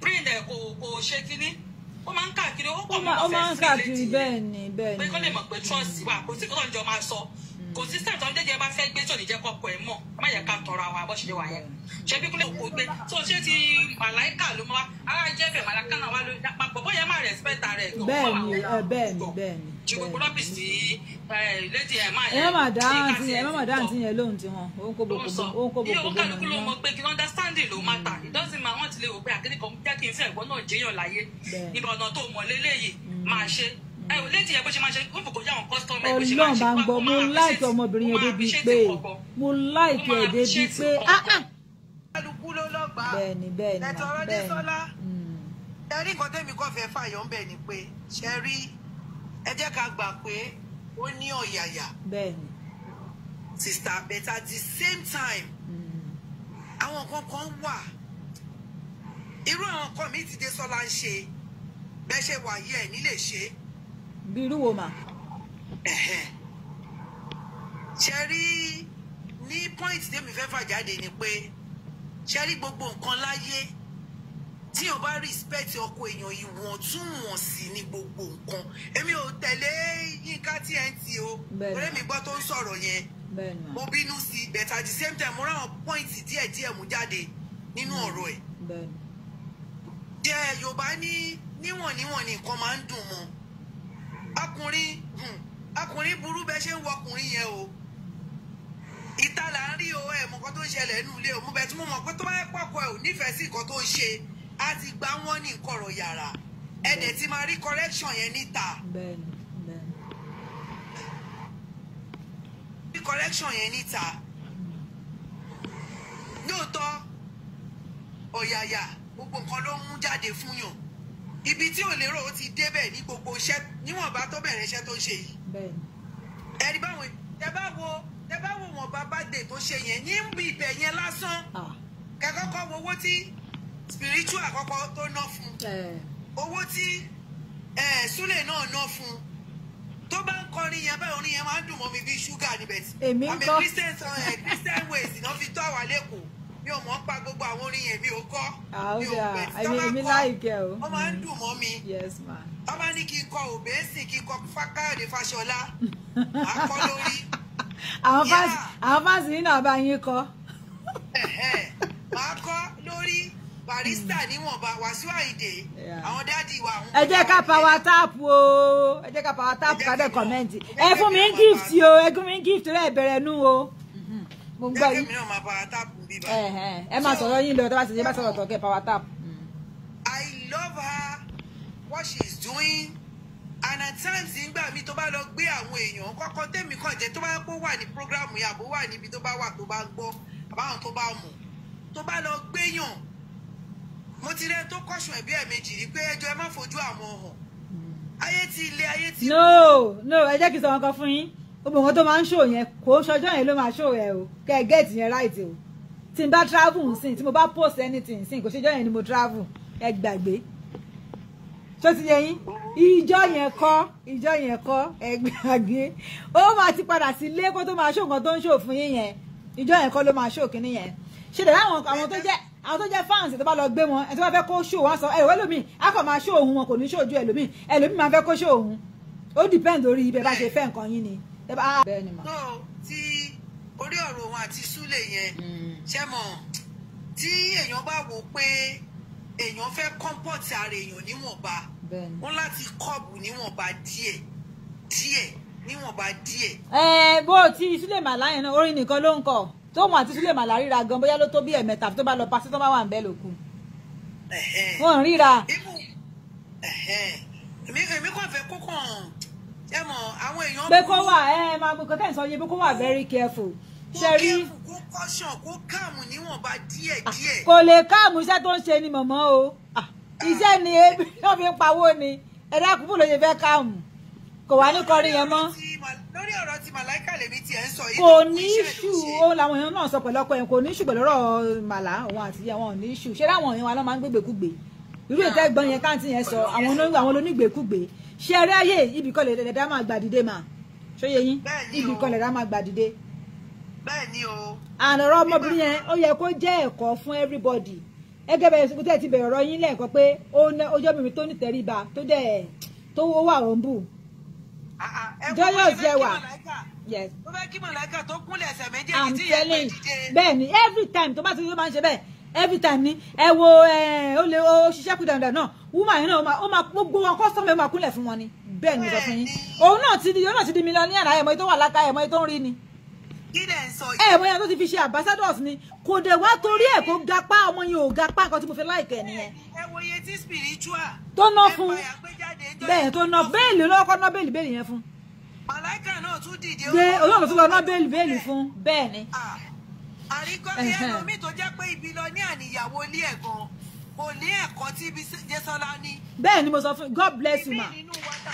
brain ẹ̀ kò ṣe kíní. Ó máa ń káàkiri, ó pọ̀ mọ́ ọ̀fẹ́ sí létí. Bẹ́ẹ̀ni, bẹ́ẹ̀ni. Pé kó lè mọ̀ pé trust wà, kò sí kó tó ń jọ máa sọ. Kò sí sẹ́ẹ̀ tó ń jẹ́jẹ́ bá fẹ́ gbé tó ní jẹ́ kọ́kọ́ ẹ̀ mọ̀, má yẹ ká tọrọ àwọn abọ́ṣe wà yẹn. Ṣé bí kúlẹ̀ kò gbé tó ṣé ti màláìkà ló máa ara jẹ́ bẹ̀ màláìkà náà wá ló papọ̀ bóyá má respect ara ẹ̀ gan. Bẹ́ẹ̀ni, bẹ́ẹ̀ni, bẹ́ẹ̀ni. Ju gbogbo rọ́bìsì tí lady ẹ̀ máa yẹn. Ẹ má dá àǹtí yẹn lóhùn tí wọn, ó ń kó boko boko. Iye òǹkàlùkù ló mọ̀ pé kí understanding ló máa ta. It doesn't matter, wọ́n ti lè wò pé àkíní kan jẹ́ kí n fẹ́ ẹ̀gbọ́n náà jẹ́yàn láyé. Ìbọn ọ̀nà tó mọ̀ léléyìí máa ṣe. Ẹ ò létí yẹn bó ṣe máa ṣe ó fò kó jẹ́ àwọn kọ́sítọ́mù ẹ̀ bó ṣe máa ṣe. Ọlọ́run bá ń gbọ́, mo láìkì ọmọbìnrin yẹn débi pé, mo láìkì ẹ̀ débi pé. Kálukú ló lọ́gbàá. Bẹ́ẹ̀ni, bẹ́ẹ̀ni, ẹ̀tọ́ bẹ́ẹ̀ni. Désọ́lá, ẹ rí nǹkan tẹ́mi kọ́ fẹ́ fàyọ̀ ń bẹ̀ ni pé ṣe rí, ẹ jẹ́ ká gbà pé ó ní ọ̀yàyà. Bẹ́ẹ̀ni. Sister, but at the same time, àwọn nǹkan kan wà, irú àwọn nǹkan mi ti Désọ́lá ń ṣe bẹ́ẹ̀ ṣe wà yẹ ẹ̀ nílé ṣe. Bí irú wo mà? Ṣe rí ní point tèmi fẹ́ fà jáde ni pé ṣe rí gbogbo nǹkan láyé tí o bá respect ọkọ èèyàn ìwọ̀ntúnwọ̀nsì ní gbogbo nǹkan. Èmi ò tẹ̀lé Yínká TNT o, torí mi gbọ́ tó ń sọ̀rọ̀ yẹn, mo bínú sí i, but at the same time mo ráwọn point díẹ̀díẹ̀ mú jáde nínú ọ̀rọ̀ ẹ̀. Jẹ́ Yorùbá ní níwọ̀n níwọ̀n ni nǹkan máa ń dùn mọ́. Ọkùnrin burú bẹ́ẹ̀ ṣe ń wọ ọkùnrin yẹn o, ìta là ń rí o, ẹ̀ mọ̀ nǹkan tó ń ṣẹlẹ̀ nínú ilé o. Mo bẹ̀ tí mo mọ̀ pé tó bá yẹ pọ̀kọ ẹ̀ ò nífẹ̀ẹ́ sí nǹkan tó ń ṣe, á ti gbá wọ́n ní nǹkan ọ̀rọ̀ yàrá, ẹ̀ dẹ̀ ti máa rí correction yẹn níta. Rí correction yẹn níta. Lóòótọ́ ọ̀yàyà gbogbo nǹkan ló ń mú jáde fún yàn. Ibi tí ò lérò ó ti débẹ̀ ní gbogbo iṣẹ́ níwọ̀nba tó bẹ̀rẹ̀ iṣẹ́ tó ń ṣe yìí. Ẹ̀rí báwọn tẹ bá wo wọn bá bá dé tó ṣe yẹn níbi ibẹ̀ yẹn lásán, kẹ́kọ́kọ́ wo owó tí spiritual àkọ́kọ́ tó ná fún, owó tí Súlè náà ná fún, tó bá ń kọrin yẹn báyìí orin yẹn máa ń dùn mọ́ mi bí ṣúgà níbẹ̀ tí. Èmi ń kọ́. Àmì Christian ways náà fi tó àwa lẹ́kọ̀ọ́, mi ò mọ̀ ń pa gbogbo àwọn orin yẹn, mi ò kọ́. Mi ò bẹ̀ tí tọ́ bá kọ́ ó máa ń dùn mọ́ mi. Yes ma. Tọ́ bá ní kí n kọ Òbẹ́sì, kí n kọ Fákáyọ̀dé Fáṣọlá, màá kọ́ lórí. Àwọn fáǹsì yìí náà bá yín kọ́. Màá kọ́ lórí Barrister níwọ̀nba, Wàsíù Àyìndé, àwọn dádì wa. Ẹ jẹ́ ká power tap o, ẹ jẹ́ ká power tap ká dẹ̀ kọ́mẹ́ǹtì. Ẹ fún mi ń gift o, ẹ fún mi ń gift rẹ̀ bẹ̀rẹ̀ nú o. Mo gbọ́ yín. Ẹ máa sọ̀rọ̀ yín lọ, tó bá ti ṣe bá sọ̀rọ̀ tọ̀kẹ́ power tap. I love her, what she is doing, and at times nígbà mi tó bá lọ gbé àwọn èèyàn kọ́kọ́ tèmi kàn jẹ́ tó bá kó wà ní program yẹn àbó wà níbi tó bá wà tó bá gbọ́ àbáwọn tó bá mọ̀ tó bá lọ gbéyàn, mo ti rẹ́ tó kọ̀ṣùn ẹ̀bí ẹ̀ méjì rí pé ẹjọ́ ẹ má fojú àwọn hàn. Ayé ti ilé ayé ti. No no, ẹ jẹ́ kí n sọ wọn kan fún yín. Gbogbo nǹkan tó máa ń ṣò yẹn kò ń ṣọjọ́ yẹn ló máa ṣò ẹ o, kẹ́ ẹ get yẹn right o. Tí n bá travel nsìn, tí mo bá post anything nsìn, kò ṣọjọ́ yẹn ni mo travel, ẹ gbàgbé. Ṣó ti yẹ yín? Ìjọ yẹn kọ́, ìjọ yẹn kọ́, ẹ gbàgbé. Ó máa ti padà sí ilé kó tó máa ṣò nǹkan tó ń ṣò fún yín yẹn. Ìjọ yẹn kọ́ ló máa ṣò kínní yẹn. Ṣe dẹ̀ láwọn àwọn tó jẹ́ àwọn tó jẹ́ fans tó bá lọ gbé wọn, ẹ tó bá fẹ́ kó ṣò wọn sọ ẹ̀rọ ẹlòmíì á kàn máa ṣò òun wọn kò ní ṣòjú ẹlòmíì, ẹlòmíì máa fẹ́ kó ṣò òun. Ó depend lórí ibẹ̀ bá ṣe fẹ́ nǹkan yín ni. Tó ti orí ọ̀rọ̀ òun àti Súlè yẹn, ṣé mọ̀ tí èèyàn bá wò pé èèyàn fẹ́ comfort ara èèyàn níwọ̀nba, ó láti kọ́ọ̀bù níwọ̀nba díẹ̀ díẹ̀ níwọ̀nba díẹ̀. Ẹ bó ti Súlè Màlá yẹn náà orin nìkan ló ń kọ, tóun àti Súlè Màlá ríra gan bóyá ló tó bí ẹ̀mẹ́ta tó bá lọ pasí tó bá wà ń bẹ́ẹ̀ lókun. Wọ́n ríra. Èmi kàn fẹ́ kó kàn ẹ mọ̀ àwọn èèyàn. Pé kó wà ẹ máa gbọ́ kọ́tẹ́ ìsọ yẹn, pé kó wà very careful. Ṣe rí kó caution, kó calm níwọ̀nba díẹ̀ díẹ̀. Kò lè calm, iṣẹ́ tó ń ṣe ni mọ̀mọ́ o. Iṣẹ́ ni wọ́n fi ń pawó ni. Ẹ̀dá kúkú ló ṣe fẹ́ calm. Kò wá ní kọrin yẹn mọ́. Lórí ọ̀rọ̀ tí Màláìkà lèmi tiẹ̀ ń sọ yìí. Kò ní ìṣù ó làwọn èèyàn náà sọ pẹ̀lú ọkọ yẹn, kò ní ìṣù pẹ̀lú ọ̀rọ̀ Màlá òun àti àwọn ò ní ìṣù. Ṣé láwọn èèyàn wa ló máa ń gbégbèkúgbè? Irú ètò ẹ̀gbọ́n yẹn káàntì yẹn sọ àwọn onígbèkúgbè. Ṣé eré ayé ibì kan lè dẹ̀dá máa gbà dìde mà? Ṣó yé yín? Ibì kan lè dá máa gbà dìde. Bẹ́ẹ̀ni o. Ànàrọ̀ ọmọbìnrin yẹn ó yẹ kó jẹ́ ẹ̀kọ́ fún everybody. Ẹgẹ́ bẹ́ẹ̀ sọ tẹ́ ti bẹ̀rẹ̀ ọ̀rọ̀ yín lẹ́ẹ̀kan pé ó jẹ́ obìnrin tó nítẹríba tó dẹ̀ tó wà òǹbù. Joyous yẹ wà. Yes. Ó fẹ́ kí Màláìkà tó kúnlẹ̀ ẹsẹ̀ méjèèjì tí yẹn pé dìde. Bẹ́ẹ̀ni, every time tó bá ti máa ń ṣe bẹ́ẹ̀, every time ni ẹ wo ó lè ó ṣiṣẹ́ kú dandan náà, woman yẹn náà ó máa gbogbo wọn kọ́sọ́mù ẹ̀ máa kúnlẹ̀ fún wọn ni. Bẹ́ẹ̀ ni mo sọ fún yín. Òun náà ti di mílíọ̀nù ẹ̀mọ́ tó wà lákà ẹ̀mọ́ tó ń rí ni. Ẹ mọ̀ yẹn tó ti fi ṣe ambassadors ni, kò dẹ̀ wá torí ẹ̀ kó gapá, ọmọ yẹn ò gapá, nǹkan tí mo fi láìkẹ́ nìyẹn. Ẹ wo iye tí spiritual tó ná fún, bẹ́ẹ̀ tó ná bẹ́ẹ̀lì lọ́kọ́ ná bẹ́ẹ̀lì bẹ́ẹ̀lì yẹn fún. Màláìkà náà tún dìde. Gbé olóòtú tún lọ ná bẹ́ẹ̀lì bẹ́ẹ̀lì fún, bẹ́ẹ̀ ni. Àríkọ́ ẹlòmíì tó jẹ́ pé ibi lọ ní àníyàwó ilé ẹ̀ gan kò ní ẹ̀kọ́ tí ibi Jésọlá ní. Bẹ́ẹ̀ ni mo sọ fún, God bless you ma,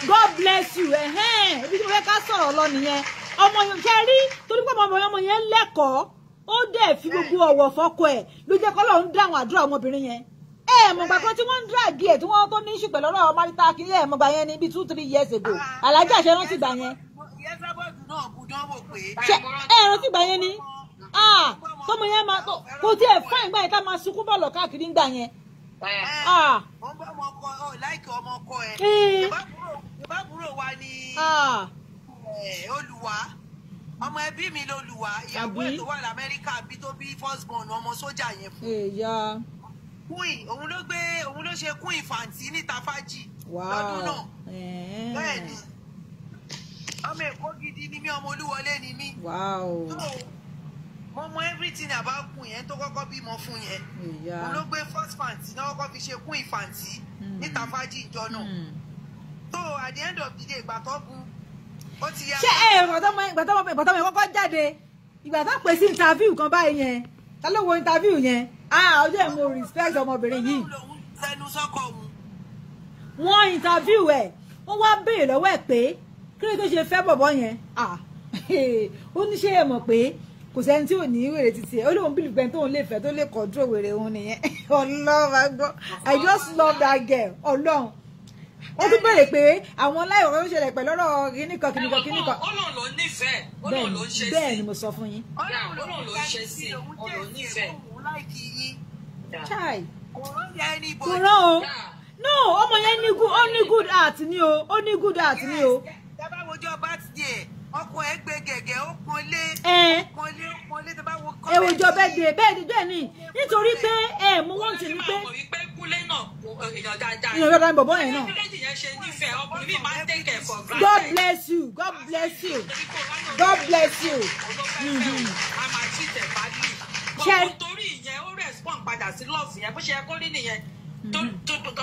God bless you. Ibi tí mo fẹ́ ká sọ̀rọ̀ lọ nìyẹn. Ọmọ yẹn ṣe rí torí pé ọmọ yẹn lẹ́kọ̀ọ́, ó dẹ̀ fi gbogbo ọ̀wọ̀ fọ́kọ ẹ̀ ló jẹ́ kọ́ lọ́run dáhùn àdúrà ọmọbìnrin yẹn. Ẹ mọ̀gbà kan tí wọ́n ń díràgì ẹ̀ tí wọ́n tó ní í ṣù pẹ̀lú ọ̀rọ̀ marita kiri, ẹ̀ mọ̀gbà yẹn ní bíi 2-3 years ago. Alájà ṣe rántí gbà yẹn. Ṣe ẹ rántí gbà yẹn ni tọmọ yẹn máa kò tí ẹ fáìn gbà yẹn tá máa sunkún bọ̀lọ̀ káàkiri ńgbà yẹn. Ó ń bá ọmọ ọkọ ọ láìkí ọmọ ọkọ ẹ. Ìbábúrò wa ni Olùwà, ọmọ ẹbí mi lolùwà, ìyàwó ẹ̀ tó wà l'Amẹ́ríkà bí tó bí first born ọmọ sójà yẹn fún. Queen òun ló gbé, òun ló ṣe queen fàǹtì níta fájì lọ́dún náà. Bẹ́ẹ̀ ni ọmọ Èkó gidi ni mí, ọmọ Olúwọlé ni mí. Mo mọ everything about queen yẹn tó kọ́kọ́ bímọ fún yẹn. Òun ló gbé first fàǹtì náà kọ́kọ́ fi ṣe queen fàǹtì níta fájì ìjọ náà. So at the end of the day ìgbà tó bu ṣé ẹ ìgbà tó mọ kọ́kọ́ jáde, ìgbà tó pè sí interview kan báyìí yẹn, ta ló wo interview yẹn? Ọjọ́ ẹ̀ mo respect ọmọbìnrin yìí. Wọ́n interview ẹ̀, wọ́n wá béèrè lọ́wọ́ ẹ̀ pé kí ló tó ṣe fẹ́ bọ̀bọ̀ yẹn. Ó ní ṣé ẹ mọ̀ pé kò sẹ́ni tí ò ní wèrè títí ẹ̀, ó lóun bílù pé tóun lè fẹ́ tó lè control wèrè òun nìyẹn. Ọlọ́run á gbọ́, I just love that girl. Ọlọ́run ó tún béèrè pé àwọn láìwọ̀ tó ń ṣẹlẹ̀ pẹ̀lú ọ̀rọ̀ kìnnìkan kìnnìkan kìnnìkan. Ọlọ́run ló nífẹ̀ẹ́, Ọlọ́run ló ń ṣe sí. Bẹ́ẹ̀ ni mo sọ fún yín. Ọlọ́run ló ń ṣe sí, Ọlọ́run ló nífẹ̀ẹ́. Chai kò rán o, no ọmọ yẹn ní good, ó ní good heart ni o, ó ní good heart ni o. Dábàá wojọ́ birthday ọkọ ẹ gbé gẹ̀gẹ̀ ó pọ́nlé pọ́nlé pọ́nlé tó bá wo ẹ wòjọ bẹ́ẹ̀ dé bẹ́ẹ̀ dé bẹ́ẹ̀ ni nítorí pé ẹ mú wọ́n ti ní pé èèyàn èèyàn dáadáa ni bọ̀bọ́ yẹn náà. náà. God bless you, God bless you, God bless you. Ṣé torí ìyẹn ó respond padà sí love yẹn bó ṣe yẹ kó rí nìyẹn,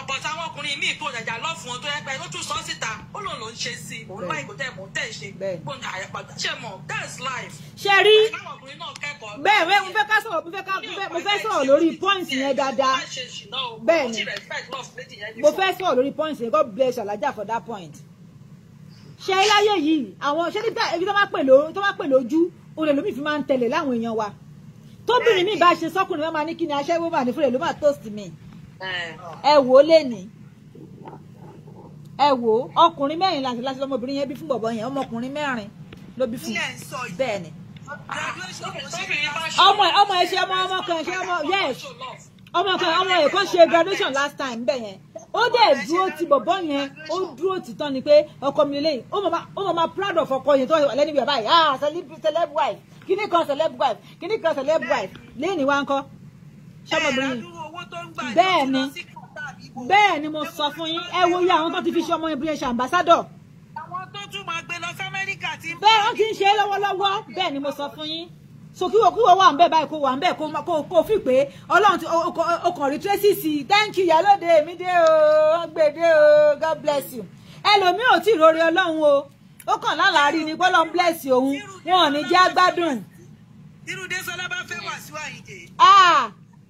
but àwọn ọkùnrin míì tó jàjà love wọn tó yẹ pé ó tún sọ síta ó lòun ló ń ṣe sí òun láì kó tẹ̀ mọ́ tẹ̀ ṣe kó ní àyàpàdà ṣe mọ̀, that's life. Ṣe rí Káwọn ọkùnrin náà kẹ́kọ̀ọ́. Bẹ́ẹ̀ bẹ́ẹ̀, mo fẹ́ ká sọ̀rọ̀, mo fẹ́ sọ̀rọ̀ lórí point yẹn dáadáa. Bẹ́ẹ̀ ni mo fẹ́ sọ̀rọ̀ lórí point yẹn. God bless Alhaja for that point. Ṣe láyé yìí àwọn ṣé nígbà ibi tó máa pè lójú olè lómi fi máa ń tẹ̀lé láwọn èèyàn wa, tóbìnrin mi bá ṣe sọ́kùnrin máa ní kí ni aṣẹ́wó máa ní fúnra ló máa toast mi. Ẹ wò ó léni, ẹ wò ó, ọkùnrin mẹ́rin láti láti ọmọbìnrin yẹn bí fún bọ̀bọ̀ yẹn, ọmọkùnrin mẹ́rin ló bí fún. Bẹ́ẹ̀ ni ọmọ ọmọ ẹ ṣe ọmọ ọmọ kan ṣe ọmọ, yes, ọmọ kan ọmọ ẹ kan ṣe graduation last time bẹ́ẹ̀ yẹn, ó dẹ̀ dúró ti bọ̀bọ̀ yẹn, ó dúró ti tán ni pé ọkọ mi lélẹ́yìn, ó máa proud of ọkọ yẹn tó wà lẹ́nu ìwà báyìí, ah celeb wife kíní kan, celeb wife kíní kan, celeb wife lẹ́yìn wa ń kọ́ ṣọmọbìnrin. Bẹ́ẹ̀ ni bẹ́ẹ̀ ni mo sọ fún yín, ẹ wo iye àwọn tó ti fi ṣe ọmọ ìbílẹ̀ ṣe ambassador. Àwọn tó tún máa gbé lọ sí Amẹ́ríkà ti ń bẹ́ẹ̀ wọ́n ti ń ṣe é lọ́wọ́lọ́wọ́. Bẹ́ẹ̀ ni mo sọ fún yín. So kí wọ́n wà ń bẹ̀ báyìí, kó wà ń bẹ̀ kó fi pé Ọlọ́run ti ọkàn rí tracy sí. Thank you Ìyálóde, èmi dé o, wọ́n gbé dé o, God bless you. Ẹlòmíì ò tí ì rọrí Ọlọ́run o, ó kàn lálàárí ni bọ́lọ́run bless òun, wọn ò ní jẹ́ agbádùn. Irú Désọlá bá fẹ́ Wàsíù Àyìndé.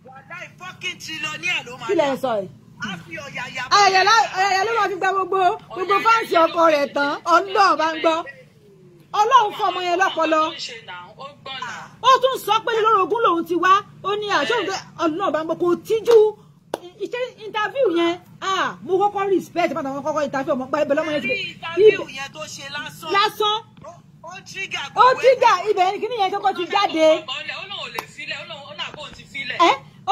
Wàláì fucking trillionaire ló máa dà. Kí lẹ sọ yìí? A fi ọ̀yàyà. Ọ̀yàyà ló máa fi gba gbogbo fáǹsì ọkọ rẹ̀ tán. Ọlọ́run bá ń gbọ́. Ọlọ́run fún ọmọ yẹn lọ́pọlọ. Ó tún sọ pé lórogún lòun ti wá. Ó ní àṣọ Ọlọ́run bá ń gbọ́ kò tíjú. Iṣẹ́ interview yẹn, mo kọ́kọ́ respect bàtà wọn kọ́kọ́ interview ọmọ pẹ́ lọ́mọ yẹn ti bẹ̀. Interview yẹn tó ṣe lásán. Lásán. Ó trigger. Ó trigger ibẹ̀ ni kíní yẹn kọ́kọ́ ti jáde.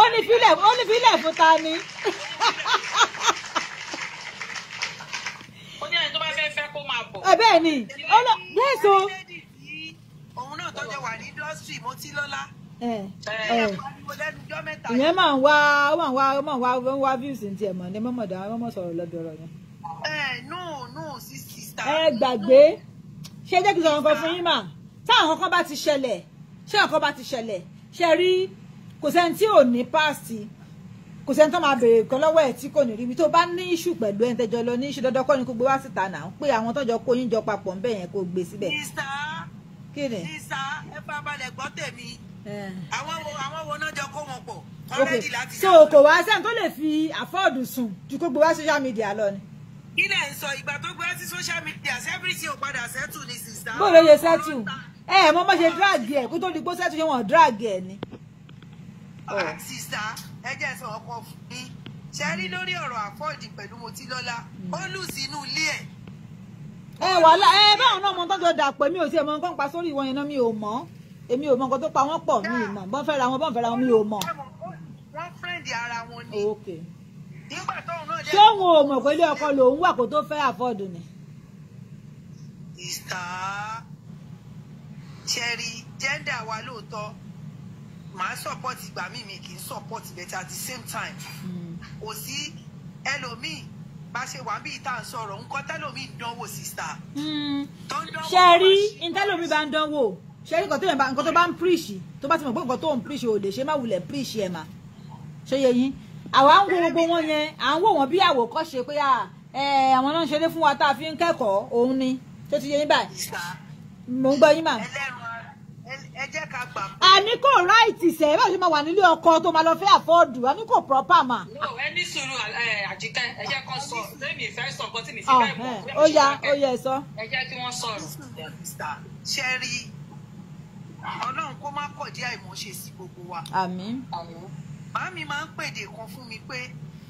Ó ní filẹ̀, ó ní filẹ̀ fún ta ni. Ó ní ẹni tó bá fẹ́ fẹ́ kó máa bọ̀. Ẹ bẹ́ẹ̀ ni, yes o. Òun náà tọ́jú wà ní industry Mọ́tílọ́lá. Ìyẹn máa ń wá, ó máa ń wá, ó máa ń wá, ó ń wá views ní tiẹ̀ mọ̀ ní mọ́mọ́dá, mọ́mọ́ sọ̀rọ̀ lọ́dọ̀ ọ̀rọ̀ yẹn. No no sister. Ẹ gbàgbé, ṣé jẹ́ kí n sọ̀rọ̀ nǹkan fún yín mà? Táwọn kankan bá ti ṣẹlẹ̀, ṣé nǹkan bá ti ṣẹlẹ̀, ṣe rí kò sẹ́ni tí ò ní páàsì, kò sẹ́ni tó máa béèrè nǹkan lọ́wọ́ ẹ̀ tí kò ní rí ibi tó bá ní iṣu pẹ̀lú ẹni tẹ́jọ lọ ní iṣu dandan kọ́ ni kó gbé wá síta náà pé àwọn tọ́jọ kó yín jọ papọ̀ ń bẹ̀ yẹn kó gbé síbẹ̀. Kí ni? Sísá ẹ bá balẹ̀ gbọ́ tèmi. Àwọn wo náà jọ kó wọn pọ̀? Ok, so kò wá sẹ́ni tó lè fi àfọ́ọ̀dù sùn ju kó gbé wá social media lọ ni. Kí lẹ̀ ń sọ ìgbà tó gbé wá sí social media everything ò padà settle ni sísá. Bó ló ṣe settle? Ẹ mọ bó ṣe drag ẹ kó tó di pé settle ṣé wọn drag ẹ ni. Sísá ẹ jẹ́ sọ ọkọ fún mi ṣe rí lórí ọ̀rọ̀ àfọ́ọ̀dì pẹ̀lú Mọ́tílọ́lá ó lù sínú ilé ẹ̀. Ẹ wàhálà ẹ báwọn náà mọ tó jọ dàpọ̀ mi ò tiẹ̀ mọ nǹkan pa sórí ìwọ̀n yẹn náà mi ò mọ̀ èmi ò mọ nǹkan tó pa wọ́n pọ̀ mi ò mọ̀ bọ́n fẹ́ra wọn bọ́n fẹ́ra wọn mi ò mọ̀. Wọ́n fẹ́ǹdì ara wọn ni. Nígbà tóun náà ṣé òun ò mọ̀ pé ilé ọkọ lòun wà kó tó fẹ́ àfọ́ọ̀dù ni. Ìsà ṣẹ́rí jẹ́ndà wa lóòótọ́ màá support ìgbà mi mi kì í support but at the same time kò sí ẹlòmíì bá ṣe wà bí ìta ń sọ̀rọ̀ nǹkan tẹ́lòmíì ń dánwò sísá. Ṣe rí ntẹ́lòmíì bá ń dánwò ṣe rí nǹkan tó bá ń preach tó bá ti mọ̀ pé nǹkan tó ń preach ò lè ṣe má wulẹ̀ preach ẹ̀ mà ṣe yẹ yín àwa ń wo gbogbo wọn yẹn à ń wò wọn bí àwòkọ́ṣe pé àwọn náà ń ṣeré fún wa tá a fi ń kẹ́kọ̀ọ́ òun ni tó ti yẹ yín báyìí mò ń gbọ́ yín mà. Ẹ jẹ́ ká gbà pé. Àní kò ráìtì sẹ́ báwo ṣe máa wà nílé ọkọ tó máa lọ fẹ́ àfọ́ọ̀dù àní kò proper mà. No ẹ ní sùúrù Àjíkẹ́ ẹ jẹ́ kó sọ lẹ́mi ìfẹ́ sọ nǹkan tí mi fi fẹ́ mọ̀. Ó yá ó yá ẹ sọ. Ẹ jẹ́ kí wọ́n sọ̀rọ̀. Ṣé rí Ọlọ́run kó má kọ̀dí àìmọ̀ṣe sí gbogbo wa. Àmín. Màámi máa ń pèdè kan fún mi pé.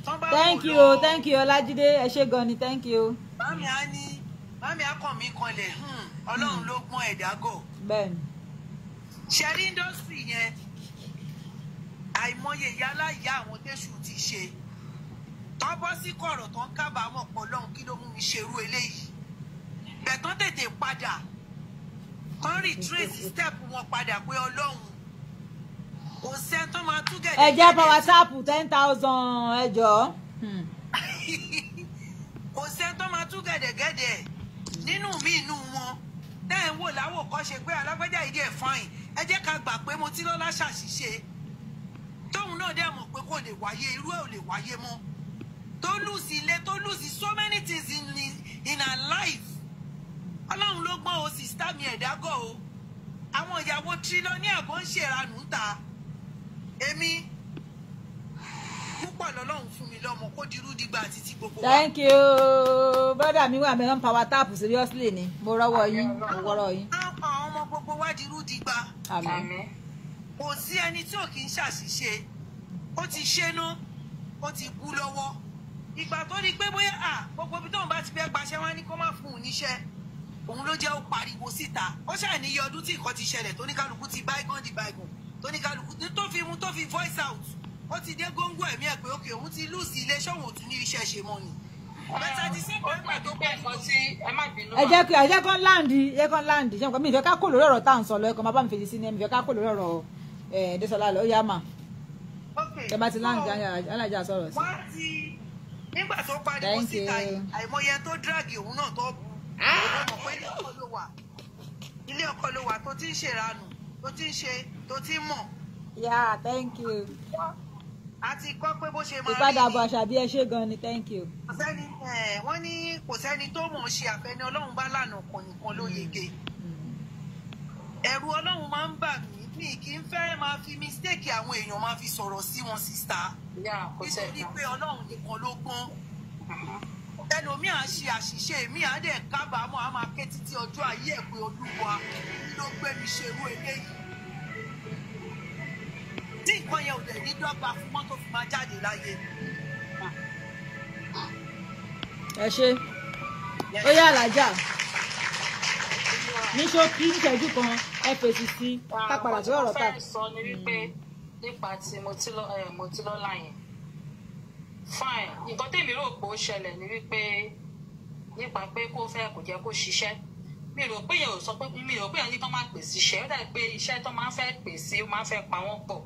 Thank you thank you Ọlájídé ẹ ṣé gan ni thank you. Màámi á ní màámi á kàn mí kanlẹ̀ Ọlọ́run ló gbọ́n ẹ̀dá gọ̀. Bẹ́ẹ̀ni. Ṣẹ̀rí indọ́sítírì yẹn àìmọye ìyá aláìyá àwọn tẹ́sù ti ṣe tọ́ bọ́ sí kọ̀rọ̀ tó ń kábàámọ̀ pọ̀ lọ́hùn kí ló mú mi ṣerú eléyìí bẹ̀tán tètè padà kán retrace step wọn padà pé Ọlọ́run kò sẹ́ni tó máa tú gẹ̀dẹ̀. Ẹ jẹ́ power tap 10,000 ẹ jọ̀ọ́. Kò sẹ́ni tó máa tú gẹ̀dẹ̀gẹ̀dẹ̀ nínú mi inú wọn tẹ́ ẹ̀ ń wò láwòkọ́ ṣe pé alágbájá ìdí ẹ̀ fine ẹ jẹ́ ká gbà pé Mọ́tílọ́lá ṣàṣìṣe tóun náà dẹ̀ mọ̀ pé kò lè wáyé irú ẹ̀ ò lè wáyé mọ́ tó lùsì ilé tó lùsì so many things in her life Ọlọ́run ló gbọ́n o sista mi ẹ̀dá gọ̀ o àwọn ìyàwó tírílọ́ní àgọ́ ń ṣèranù ń ta èmi púpọ̀ lọ́lọ́run fún mi lọ́mọ kó dirú digba àti ti gbogbo wa. Thank you brother mi wà mẹ́rán power tap seriously ni mo rọ́wọ́ yín mo wọ́rọ́ yín. Àwọn ọmọ gbogbo wa dirú digba. Àmín. Kò sí ẹni tí ò kì í ṣàṣìṣe ó ti ṣe ná ó ti kú lọ́wọ́ ìgbà tó rí pé bóyá gbogbo ibi tóun bá ti fẹ́ gbaṣẹ́ wá ní kó má fún un níṣẹ́ òun ló jẹ́ ó pariwo síta ó ṣàníyẹ ọdún tí nǹkan ti ṣẹlẹ̀ tó ní kálukú ti bygone di bygone tó ní kálukú tó fi mú tó fi voice out ó ti dé góńgó ẹ̀mí ẹ̀ pé òkè òun ti lùsì ilé ṣóun ò tún ní iṣẹ́ ṣe mọ́ ni. Ẹ jẹ́ kán láǹdì ẹ jẹ́ kán láǹdì ṣé mi ìfẹ́ ká kò lórí ọ̀rọ̀ tá à ń sọ lọ ẹ̀kọ́ máa bá mi fèsì sí ni mi ìfẹ́ ká kò lórí ọ̀rọ̀ Désọlá lọ ó yá mà. Ẹ bá ti láǹdì alájà sọ̀rọ̀ sí. Wọ́n ti nígbà tó pariwo síta yìí àìmọye tó díràgì òun náà tó bu òun mọ̀ pé ilé ọkọ ló wà tó ti ń ṣèranù Tó ti ń ṣe, tó ti ń mọ̀. Yeah, thank you. A ti kọ́ pé bó ṣe máa rí. Ìpadàbọ̀ Àṣàbí, ẹ ṣé gan ni, thank you. Kò sẹ́ni wọ́n ní kò sẹ́ni tó mọ̀ ṣe àfẹ́ni Ọlọ́run bá lànà kan nìkan ló yege. Ẹ̀rù Ọlọ́run máa ń bà mí, mi kì í fẹ́ máa fi mistake àwọn èèyàn máa fi sọ̀rọ̀ sí wọn, sister. Nítorí pé Ọlọ́run nìkan ló gbọ́n. Ẹlòmíì à ń ṣe àṣìṣe, èmi à dẹ̀ kábàámọ̀, á máa ké títí ọjọ́ ayé ẹ̀ pé Olúwa ló gbé mi ṣerú eléyìí. Tí nǹkan yẹn ò dẹ̀ ní dọ́gba fún mọ́tò fi máa jáde láyé. Ẹ ṣe ó yá Alájà, ní ṣókí níṣẹ́jú kan ẹ fèsì sí ká padà sí ọ̀rọ̀ tá. Mo fẹ́ sọ ni wípé nípa ti Mọtílọ́lá yẹn, fine, nǹkan tèmi rò pé ó ṣẹlẹ̀ ni wípé nípa pé kó fẹ́ kò jẹ́ kó ṣiṣẹ́, mi rò pé yẹn ò sọ pé mi rò pé yẹn ní kán máa pè sí iṣẹ́, ó dàbí pé iṣẹ́ tó máa ń fẹ́ pè sí ó máa ń fẹ́ pa wọ́n pọ̀,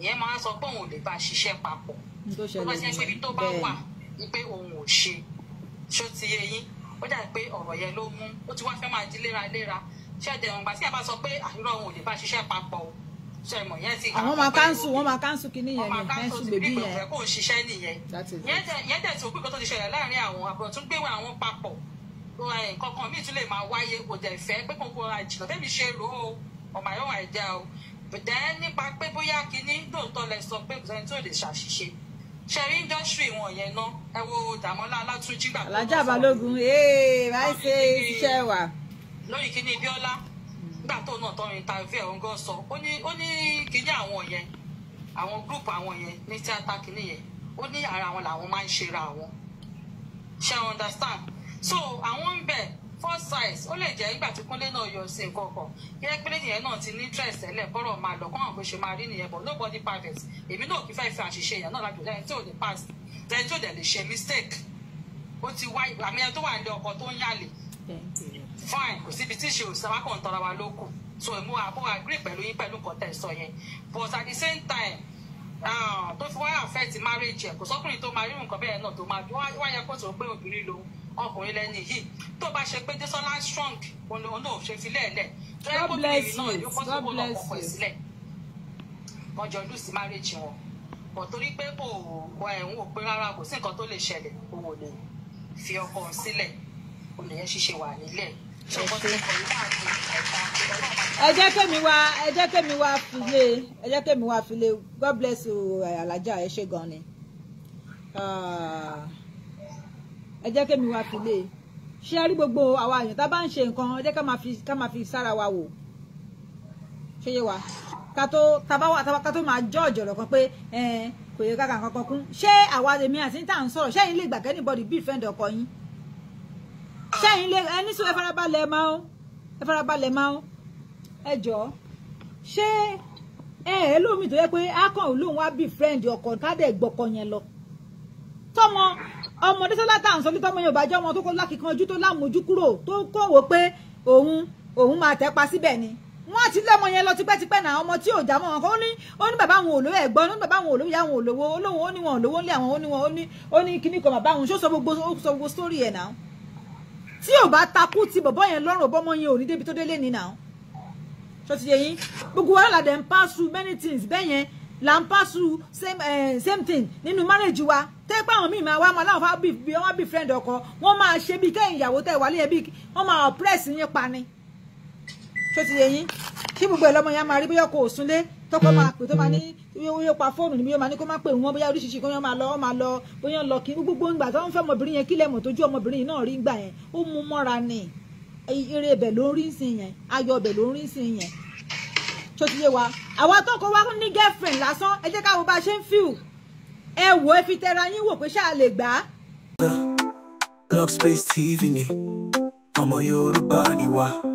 ìyẹn máa ń sọ pé òun ò lè bá ṣiṣẹ́ papọ̀, tó bá ṣe pé ibi tó bá wà ni pé òun ò ṣe, ṣó ti yé yín? Ó dàbí pé ọ̀rọ̀ yẹn ló mú ó ti wá fẹ́ máa di léraléra. Ṣẹ́ẹ̀dẹ̀ òun gbà tí yẹn bá sọ pé àìrọ̀ òun ò lè bá ṣiṣẹ́ papọ̀ o, ṣe mọ̀ yẹn ti. Àwọn máa káńsù, wọ́n máa káńsù kínní yẹn ni káńsù bèbí yẹn. Kò ń ṣiṣẹ́ nìyẹn. Yẹn dẹ̀ tí òpin kan tó ti ṣẹlẹ̀ láàrin àwọn àbúrò tún gbéwò àwọn papọ̀, nǹkan kan míì tún lè máa wáyé, kò dẹ̀ fẹ́ pé kò kóra jìnnà tẹ́mi ṣe rò ó ọmọ àyọ̀ àìdá o. Bẹ̀dẹ̀ nípa pé bóyá kínní lóòótọ́ lẹ sọ pé kò sẹ́ni tó lè ṣàṣìṣe, ṣẹ̀rí industry wọn yẹn ná, ẹ wo Dàmọ́lá Alátúnjí gbà. Alájà Balógun ee máa ṣe iṣẹ́ wa. Lórí kínní Bíọ́lá nígbà tó náà tọrin interview ẹ̀ ọ̀ngọ́ sọ ó ní kínní àwọn yẹn, àwọn group àwọn yẹn ní tíátà kínní yẹn, ó ní ara àwọn làwọn máa ń ṣera àwọn, ṣe understand? So àwọn ń bẹ first size, ó lè jẹ́ ìgbà tí Kúnlé náà yọ sí nǹkan kan kí ẹ pé nìyẹn náà ti ní interest ẹlẹ bọ́rọ̀ máa lọ kọ́hàn bó ṣe máa rí nìyẹn, but nobody perfect. Èmi náà kì í fẹ́ fi àṣìṣe èèyàn náà lájò lẹ́yìn tí ò lè pass, lẹ́yìn tí ò dẹ̀ lè ṣe mistake, ó ti wá àmì ẹni tó wà nílé ọkọ tó ń yàlè, fine, kò síbi tí ìṣe òsì àwọn kan tọra wa ló kù. So èmi àbò agree pẹ̀lú yín pẹ̀lú nǹkan tẹ̀ sọ yẹn, but at the same time tó fi wá affect marriage ẹ̀, kò sọ́kùnrin tó máa rí nǹkan bẹ́ẹ̀ náà tó máa wáyẹ kó tó pé obìnrin lòun ọkùnrin lẹ́ni yìí tó bá ṣe pé Désọlá strong òun náà ṣe fi lẹ́ẹ̀lẹ̀ tó yẹ kó bìrì náà yóò kọ́ sóko náà kọ̀ọ̀kan sílẹ̀ wọ́n jọ lùsì marriage wọn, bọ̀ torí pé kò ẹ̀hún ò pé rárá kò sí nǹkan tó lè ṣẹlẹ̀, òun ò lè fi ọkọ òun sílẹ̀, òun yẹn ṣiṣẹ́ wà nílẹ̀. Ẹ jẹ́ kémi wá, ẹ jẹ́ kémi wá filé, ẹ jẹ́ kémi wá filé. God bless you Alájà, ẹ ṣé gan ni. Ẹ jẹ́ kémi wá filé. Ṣé ẹ rí gbogbo àwa èèyàn tá bá ń ṣe nǹkan, ẹ jẹ́ ká máa fi sára wa wò, ṣé yé wa? Ká tó ká tó máa judge ọ̀rọ̀ kan pé kò yẹ ká kà kankan kún. Ṣé àwa èmi àti níta ń sọ̀rọ̀, ṣé ẹ̀yin lè gbà kẹ́ anybody bí friend ọkọ yín? Ṣé ẹ̀yin lè ẹni sọ ẹ farabalẹ̀ máa ń, ẹ farabalẹ̀ máa ń, ẹ jọ̀ọ́. Ṣé ẹ lómi tó yẹ pé á kàn lóun wá bí friend ọkọ ká dẹ̀ gbọ́kọ yẹn lọ? Tọmọ ọmọ Désọlá tá à ń sọ ní tọmọ yẹn ò bá jẹ́ ọmọ tó kọ́ lákìkanjú tó lámojú kúrò tó kọ̀ wò pé òun máa tẹ́pa síbẹ̀ ni. Wọ́n ti lé ọmọ yẹn lọ tipẹ́tipẹ́ náà, ọmọ tí ò já mọ́ wọn kan, ó ní bàbá àwọn olówó ẹ̀gbọ́n, ó ní bàbá àwọn olówó ìyá àwọn olówó, ó lóun ó ní wọn olówó ńlẹ̀ àwọn, ó ní wọn ó ní kíní kan bàbá àwọn, ṣó sọ gbogbo sórí ẹ̀ náà. Tí ò bá takú ti bọ̀bọ́ yẹn lọ́rùn, bọ́mọ yẹn ò ní débi tó délé ni náà. Ṣó ti yé yín? Gbogbo wa la dẹ̀ ń pass through many things bẹ́ẹ̀ yẹn, là ń pass through same thing nínú marriage wa. Tẹ́ pé àwọn míì máa wá máa láwọn fáwọn bí wọ́n bí friend ọkọ, wọ́n máa ṣe bí kẹ́yìn ìyàwó tẹ́ wà léyìn bí wọ́n máa oppress yín pa ni. Ṣó ti yé yín? Kí gbogbo ẹ̀ lọ́mọ yẹn máa rí bóyá kò súnlé tọkọ máa pè tó máa ní yóò pa fóònù níbi yóò máa ní kó má pè wọ́n, bóyá oríṣiríṣi kó máa lọ máa lọ bóyá ń lọ kí gbogbo ìgbà tó ń fẹ́ ọmọbìnrin yẹn kílẹ̀ mọ̀ tójú ọmọbìnrin yìí náà rí gbà yẹn, ó mú mọ́ra ni, eré ibẹ̀ ló ń rí sí yẹn, ayọ̀ ibẹ̀ ló ń rí sí yẹn. Ṣó ti yé wa? Àwa tó kọ wá ní girlfriend lásán, ẹ jẹ́ ká wo bá a ṣe ń feel, ẹ wò ẹ fi tẹra yín wò pé ṣáà lè gbà á. Love Space TV ni ọmọ Yorùbá ni wá.